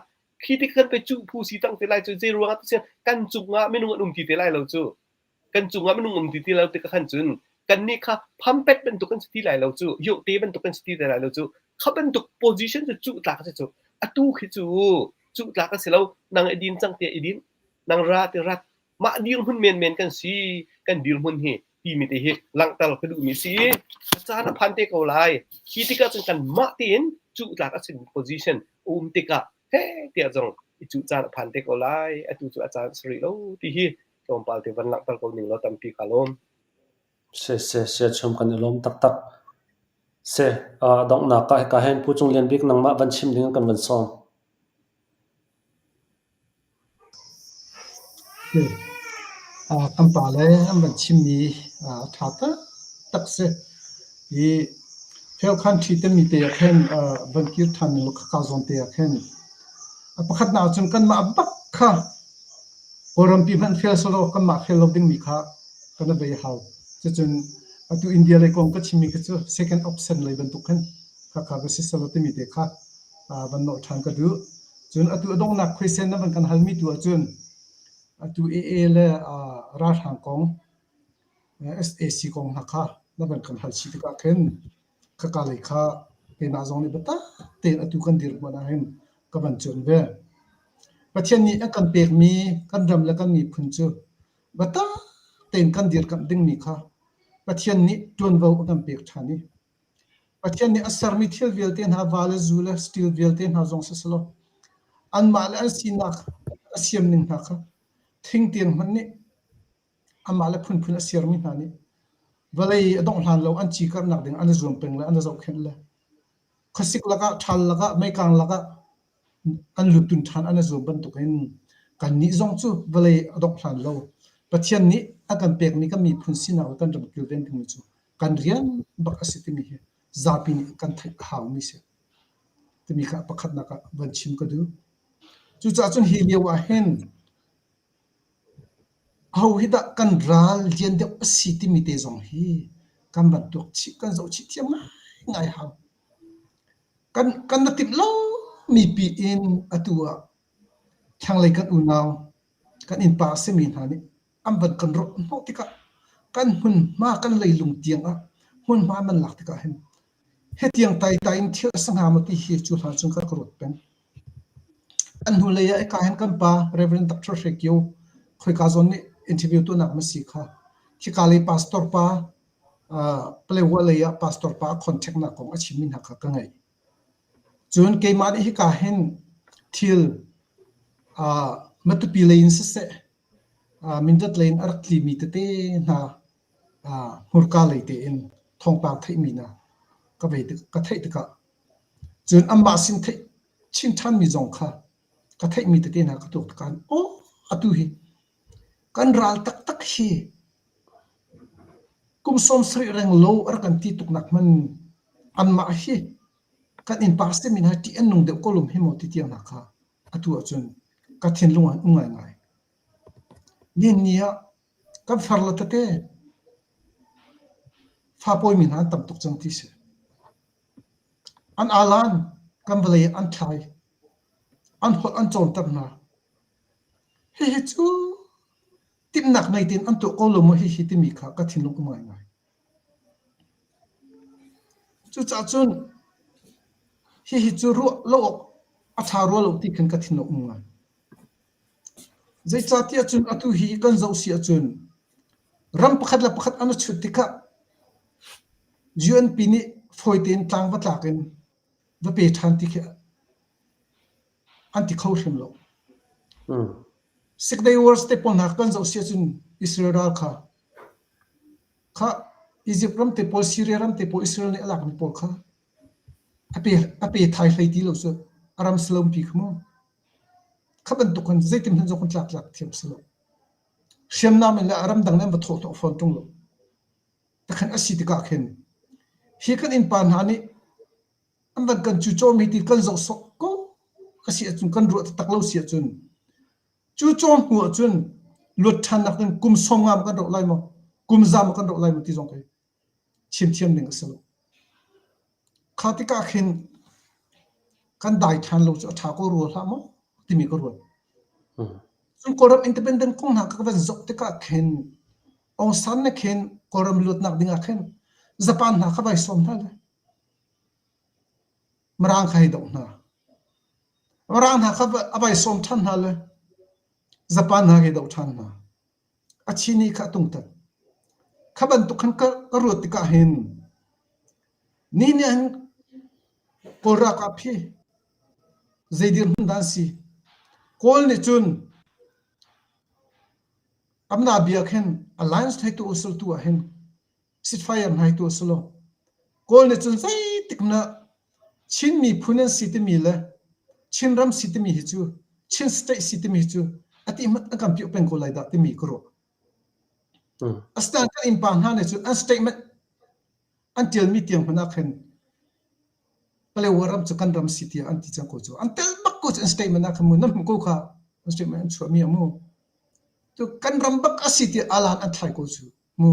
khi tik kan pe cuh phu si tang te lai cu zei ruangah ti kan cungah minung an um ti te lai lo cu kan cungah minung um ti ti lo tik khan cun kan nih kha phampet bantuk kan si ti lai lo cu yo te bantuk kan si ti lai lo cu kha bantuk position cu cuh tlak si cu atu khi cu cuh tlak a si lo nang i din cang te i din nang ra te rat mah dirhmun menmen kan si kan dirhmun hi timi te hi langhter ka duhmi si a caan a phan te ko lai hi tikah cun kan mah tein cuh tlak a simi position um tikah he tiah zong i cuh caan a phan te ko lai atu cu a caan a si rih lo ti hi tlawmpal te van langhter ko ning law tampi ka lawm Se se se chum kan i lawm taktak. Se donghnak ah hika hin Pu Cung Lian Bik nangmah van chim ding kan van sawm. Kan pale an van chimmi a ṭha taktak si. I Fail country timi te ah khin van kir ṭhan ning law khaka zawn te ah khin a pakhatnak ahcun kanmah bak kha Kawlrampi hmanh fail selaw kanmah fail lo dingmi kha kan i bei a hau. Cucun atu India lei kong ka chimmi kha cu second option lei bantuk khin khakha va si selaw timi te kha van nolh ṭhan ka duh. Cun atu a donghnak question na van kan halmi tu ahcun atu AA le ralhrang kong sac kong hna kha na van kan hal chih tikah khin khaka lei kha keimah zong nih biatak tein atu kan dirhmun ah hin ka van cuan ve. Pathian nih a kan pekmi kan ram le kan miphun cu biatak tein kan dirkamh dingmi kha Pathian nih ṭuanvo a kan pek ṭhan i Pathian nih a sermi thil vialte hna va le zu le steel vialte hna zong siselaw anmah le an sinak a siamning hna kha thing tiang hmanh nih Amah le phunphun a sermi hna nih vawlei a dongh hlan lo an ci karhnak ding an i zuam peng le an i zohkhenh le khuasik lakah, ṭhal lakah, meikang lakah an lutun ṭhan an i zuam bantukin kannih zong cu vawlei a dongh hlan lo Pathian nih a kan pekmi kan miphun sinak le kan ram kilven dingmi cu kan rian bak a si timi hi zapi nih kan theih a haumi si timi kha pakhatnak ah van chim ka duh. Cucaah cun hi lio ah hin Aho hi dah kan ral lian deuh a si timi te zong hi kan van tuak chih, kan zoh chih thiam ngaingai hau. Kan, kan na timh lomi pi in atu ah thlanglei kan unau, kan innpa a simi hna nih an van kan rawh hnawh tikah kan hmunhma, kan leilung tiang ah hmunhma an lak tikah hin hitiang taitai in thil a si hnga maw ti hi cu hlan cun ka ruat peng. An hnulei ah hika hin kan pa Rev. Dr. Hre Kio khoika zawn nih interview tuahnak na si kha. Khika lei pastor pa Palewa lei ah pastor pa a contact nak kong a chimmi hna kha ka ngaih. Cun keimah nih hika hin thil Matupi lei in siseh, Mindat lei in a rak tlimi tete hna hmurka lei tein thawngpang theihmi hna ka vei ka theih tikah Cun anmah sin theih chin ṭhanmi zong kha ka theihmi tete hna ka tuak tikah aw atu hi kan ral taktak hi kum 70 reng lo a rak kan ti tuknak hman anmah hi kan innpa simi hna ṭih an nung deuh ko lum hi maw ti tiang hna kha atu ahcun ka thinlung ah an um ngaingai. Nihin ni ah kan farle tete fa pawimi hna an tam tuk cang ti si. An alan kan vawlei ah an thlai. An holh an cawnter hna. Hihi cu timhnak ngei tein an tuah ko lo maw hihi timi kha ka thinlung um ngaingai. Cucaah cun hihi cu ruah lo awk a ṭha rua lo ti khin ka thinlung um ngai. Zeicahtiah cun atu hi kan zoh si ahcun ram pakhat le pakhat an i chut tikah UNP nih fawi tein tlang va tlak in va pe ṭhan ti khi an ti kho hrim lo. Six Day Wars te pawl hna kan zoh si ahcun Israel ral kha kha Egypt ram te pawl, Syria ram te pawl Israel nih a lakmi pawl kha a pe a pe thai hlei ti lo cu a ram salompi kha mu. Kha bantuk khan zeitin hmanh zong kan tlak tlak thiam si lo. Hriamnam in le ramdang nih an va thawhhnawh fawn ṭung lo. Takhan a si tikah khin hi kan innpa hna nih an van kan cucawm hi ti kan zoh sawk ko a si ahcun kan ruah taktak lo si ahcun cucawm hnu ahcun luat ṭhannak ding kum 50 kan roh lai maw kum za maw kan roh lai maw ti zong khi chim thiam ding a si lo. Kha tikah khin kan dai ṭhan lo cu a ṭha ko rua hlah maw timi ka ruat. Cun Kawlram independent kong hna ka van zoh tikah khin Aung San ne khin Kawlram luatnak ding ah khin Japan hna kha vai sawm hna le Mirang kha hei doh hna. Mirang hna kha a vai sawm ṭhan hna le Japan hna hei doh ṭhan hna. A chini kha a tungtat. Kha bantuk khan ka, ka ruat tikah hin ni nih hin Kawl ralkap hi zei dirhmun dah an si? Kawl nih cun amna bia khin alliance thei tu usul tu ah hin sitfire hna hi tu a si lo. Kawl nih cun zeitik na Chin miphun an si timi le Chinram si timi hi cu Chin state si timi hi cu a ti hmanh an kan piah peng ko lai dah timi ka ruah. Asinain kan innpa hna nih cun an statement an tialmi tiang hmanh ah khin. Paletwa ram cu kan ram si tiah an ti cang ko cu. An tel bak ko cu an statement ah khan mu nan hmuh ko kha. An statement an chuahmi ah mu. Tu kan ram bak a si tiah alan an thlai ko cu mu.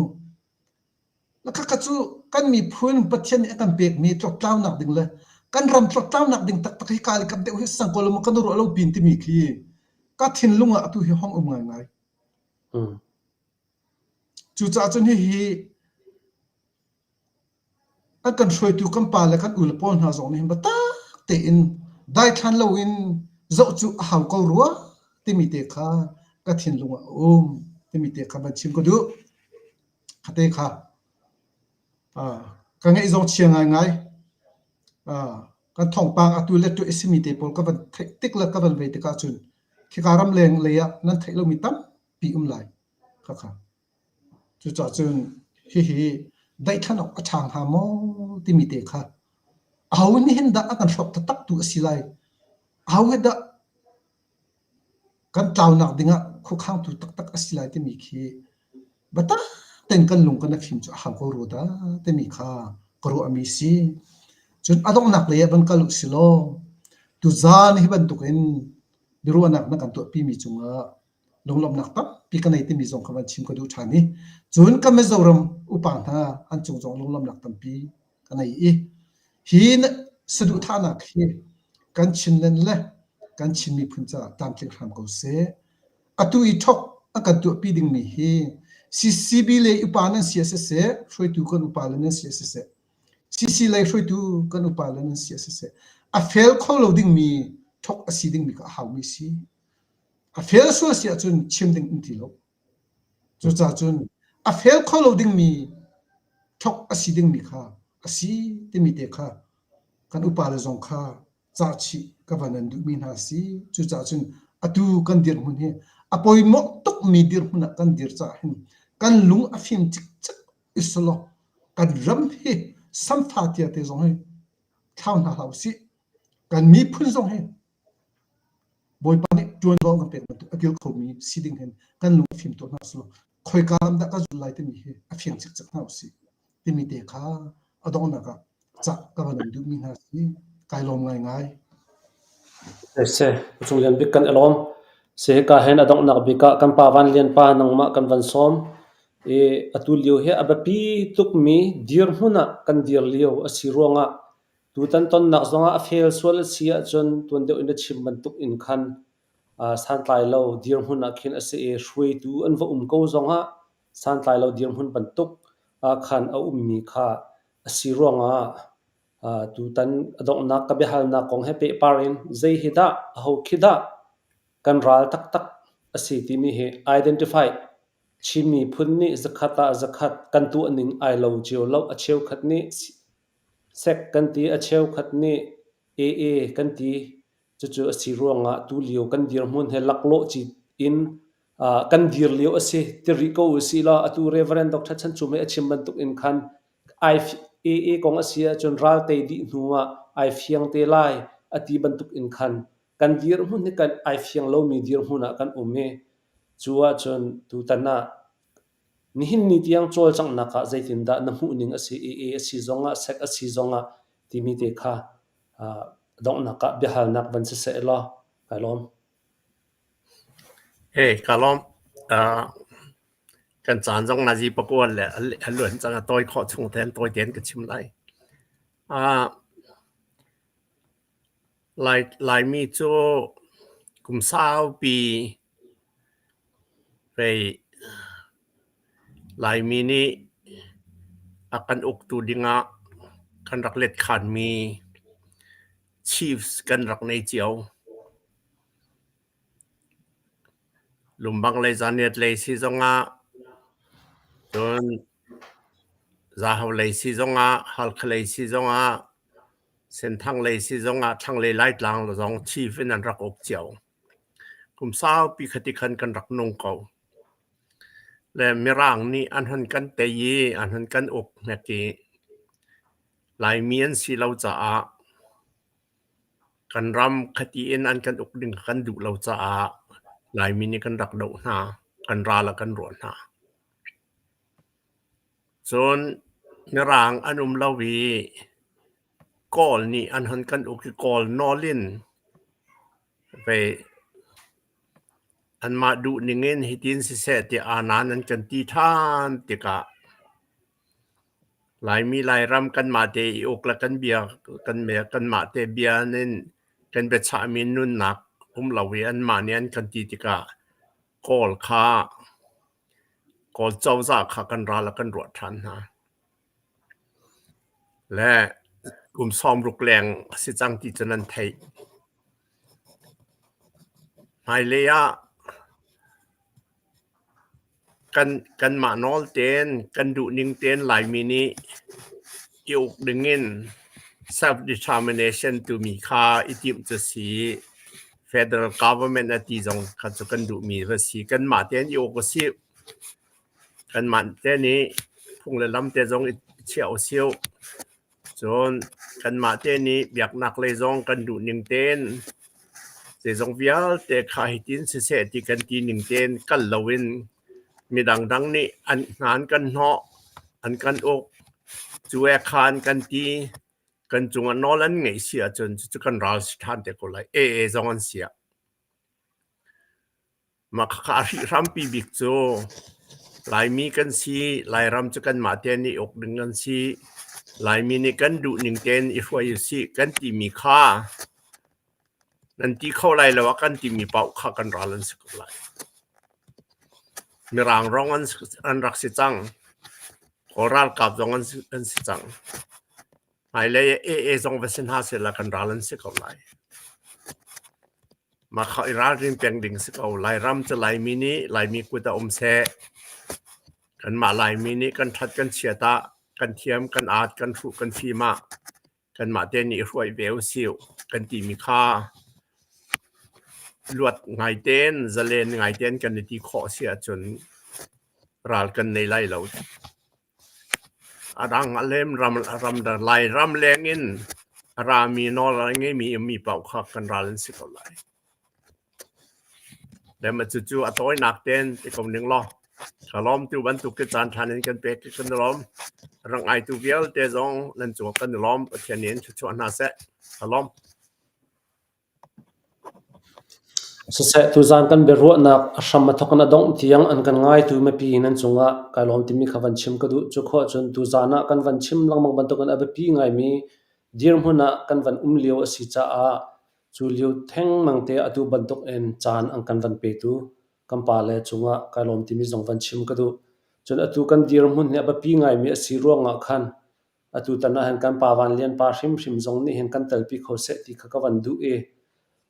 Khakha cu kan miphun Pathian nih a kan pekmi tloktlaunak ding le kan ram tloktlaunak ding taktak hi ka le kap deuh hi sang ko lo kan ruah lo pin timi khi ka thinlung ah atu hi hong um ngaingai. Cucaah cun hihi An kan hruaitu kan pa le kan ule pawl hna zong nih hin biatak tein daithlan loin zoh cu a hau ko rua timi te kha ka thinlung ah a um timi te kha van chim ka duh. Kha te kha ka ngeih zong chia ngaingai. Kan thawngpang atu le tu a simi te pawl ka van theih tik le ka van vei tikah cun khika ramleng lei ah nan theih lomi tampi um lai. Khakha. Cucaah cun hihi daihthlan awk a ṭha hnga maw timi te kha aho nih hin dah a kan hrawk taktaktu a si lai? Aho he dah kan tlaunak dingah khuakhangtu taktak a si lai timi khi biatak tein kan lung kan i fim cu a hau ko rua dah timi kha ka ruahmi si. Cun a donghnak lei ah van kal u si law tuzaan hi bantukin biaruahnak na kan tuahpimi cungah lunglawmhnak tampi ka nei timi zong kha van chim ka duh ṭhan i cun kan Mizoram upa hna an cung zong lunglawmhnak tampi ka nei i hi saduhthahnak hi kan Chinland le kan Chin miphun caah tlamtling hram ko seh. Atu i thok a kan tuahpi dingmi hi CCB lei upa nan si ah siseh, hruaitu kan upa le nan si ah siseh, CC lei hruaitu kan upa le nan si ah siseh, a fel kho lo dingmi thok a si dingmi kha a haumi si. A fel sual si ahcun chim ding um ti lo. Cucaah cun a fel kho lo dingmi thok a si dingmi kha a si timi te kha kan upa le zong kha cah chih ka van an duhmi hna a si. Cucaah cun atu kan dirhmun hi a poimawh tukmi dirhmun ah kan dir caah hin kan lung a fim cikcek i selaw kan ram hi samfa tia te zong hi thlau hna hlah usih. Kan miphun zong hi Bawipa nih ṭuanvo an kan pek bantuk a kil khomi si ding hin kan lung a fim tuah hna selaw khoika lam dah ka zulh lai timi hi a fiang cikcek hna usih timi te kha a donghnak ah cah ka van in duhmi hna si. Kai lawm ngaingai. Seh, Cung Lian Bik kan i lawm. Si hika hin a donghnak bik ah kan pa Van Lian pa nangmah kan van sawm. I atu lio hi a biapi tukmi dirhmun ah kan dir lio a si ruangah Tutan tonnak zongah a fel sual a si ahcun tuan deuh in a chim bantuk in khan santlai lo dirhmun ah khin a si i hruaitu an va um ko zongah santlai lo dirhmun bantuk ah khan a ummi kha a si ruangah tutan a donghnak ka biahalnak kong he pehpar in zei hi dah aho khi dah kan ral taktak a si timi hi identify Chin miphun nih zakhat ah zakhat kan tuahning ai lo cio lo. A cheukhat nih Sek kan ti, a cheukhat nih AA kan ti. Cucu a si ruangah tulio kan dirhmun he laklawh cit in kan dir lio a si ti rih ko usih law atu Reverend Dr. Chan Chum he a chim bantuk in khan AA kong a si ahcun ral tei dih hnu ah ai fiang te lai a ti bantuk in khan kan dirhmun hi kan ai fiang lomi dirhmun ah kan um i cu ahcun tutan ah Nihin ni tiang cawlcanghnak ah zeitindah na hmuhning a si i A a si zongah sek a si zongah timi te kha donghnak ah biahalnak van si seh law kai lawm. Hey, ka lawm. Kan caan zong nazi pakuan le a luan cang a tawi khawh chung tein tawi tein ka chim lai. Lai Laimi cu kum saupi Pei Laimi nih a kan uktu dingah kan rak letkhanmi chiefs kan rak nei cio. Lumbang lei Zaniat lei si zongah cun Zahau lei si zongah Halkha lei si zongah Senthang lei si zongah thlanglei Laitlang zong chief in an rak uk cio. Kum saupi khati khan kan rak nung ko. Le Mirang nih an hon kan tei i an hon kan uk hnek i Laimi an si lo caah kan ram khati in an kan uk ding kan duh lo caah Laimi nih kan rak doh hna. Kan ral ah kan ruah hna. Cun Mirang an um lo i. Kawl nih an hon kan uk i Kawl nawl in vei anmah duhning in hitin siseh tiah aa-naan an kan ti ṭhan tikah Laimi Lairam kanmah te i uk le kan bia kanmah te bia in kan biachahmi nunnak um lo i anmah nih an kan ti tikah Kawl kha Kawl cozah kha kan ral a kan ruah ṭhan hna. Le kum 60 leng a si cang ti cu nan theih. Hmailei ah kanmah nawl tein kan duhning tein Laimi nih i uk dingin self-determination timi kha i timh cu si. Federal government a ti zong kha cu kan duhmi va si. Kanmah tein i uk usih. Kanmah te nih phung le lam te zong i chiah usih. Cun kanmah te nih biaknak lei zong kan duhning tein zeizong vialte kha hitin siseh ti kan ti ning tein kal loin midang dang nih an hna an kan hnawh, an kan uk, cu e kha an kan ti, kan cungah nawl an ngeih si ahcun cucu kan ral si ṭhan te ko lai. AA zong an si ah. Mah khakha a hrihhrampi bik cu Laimi kan si, Lairam cu kanmah tein i uk ding kan si, Laimi nih kan duhning tein i hruai usih kan timi kha nan ti kho lai lo a kan timi paoh kha kan ral an si ko lai. Mirang rong an rak si cang. Kawl ralkap zong an si cang. Hmailei ah AA zong va si hna sehla kan ral an si ko lai. Mah kha i ralrin peng ding si ko. Lairam cu Laimi nih Laimi kut ah um seh. Kanmah Laimi nih kan ṭhat kan chiat ah, kan thiam kan aat kan hruh kan fim ah kanmah te nih i hruai ve usih kan timi kha luat ngai tein zalen ngai tein kan i ti khawh si ahcun ral kan nei lai lo. A dang a lem ram Lairam leng in a rami nawl a ngeimi ummi paoh kha kan ral an si ko lai. Le mah cucu a tawinak tein ti ko ning law ka lawm tu bantuk ke caan ṭhan in kan pek kan i lawm. Rang aitu vialte zong nan cungah kan i lawm. Pathian nih in thluachuah hna seh. Ka lawm. Siseh, tuzaan kan biaruahnak a hram a thawk in a dongh tiang an kan ngaitu mipi nan cungah kai lawm timi kha van chim ka duh. Cu khawh cun tuzaan ah kan van chim lengmang bantukin a biapi ngaimi dirhmun ah kan van um lio a si caah cu lio thengmang te atu bantukin caan an kan van petu kan pale cungah kai lawm timi zong van chim ka duh. Cun atu kan dirhmun hi a biapi ngaimi a si ruangah khan Atutan ah hin kan pa Van Lian pa hrimhrim zong nih hin kan telpi kho seh ti kha ka van duh i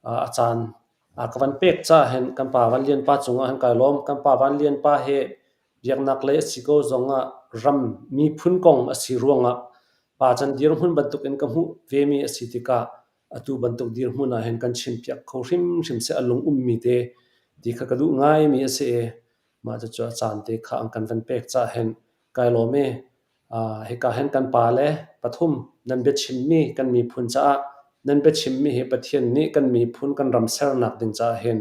a caan ka van pek caah hin kan pa Van Lian pa cungah hin kai lawm. Kan pa Van Lian pa hi biaknak lei a si ko zongah ram miphun kong a si ruangah pa can dirhmun bantukin ka hmuh vemi a si tikah atu bantuk dirhmun ah hin kan chimpiak kho hrimhrim seh a lung ummi te ti kha ka duh ngaimi a si i mah cucu a caan te kha an kan van pek caah hin kai lawm i Hika hin kan pale pathum nan biachimmi kan miphun caah nan biachimmi hi Pathian nih kan miphun kan ram sernak ding caah hin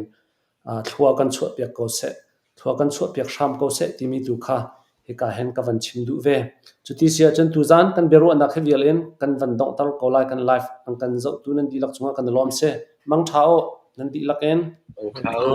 thlua kan chuahpiak ko seh, thlua kan chuahpiak hram ko seh timi tu kha hika hin ka van chim duh ve. Cuti si ahcun tuzaan kan biaruahnak hi vial in kan van donghter ko lai kan live an kan zohtu nan dihlak cungah kan i lawm si. Mangṭha u nan dihlak in. Mangṭha u.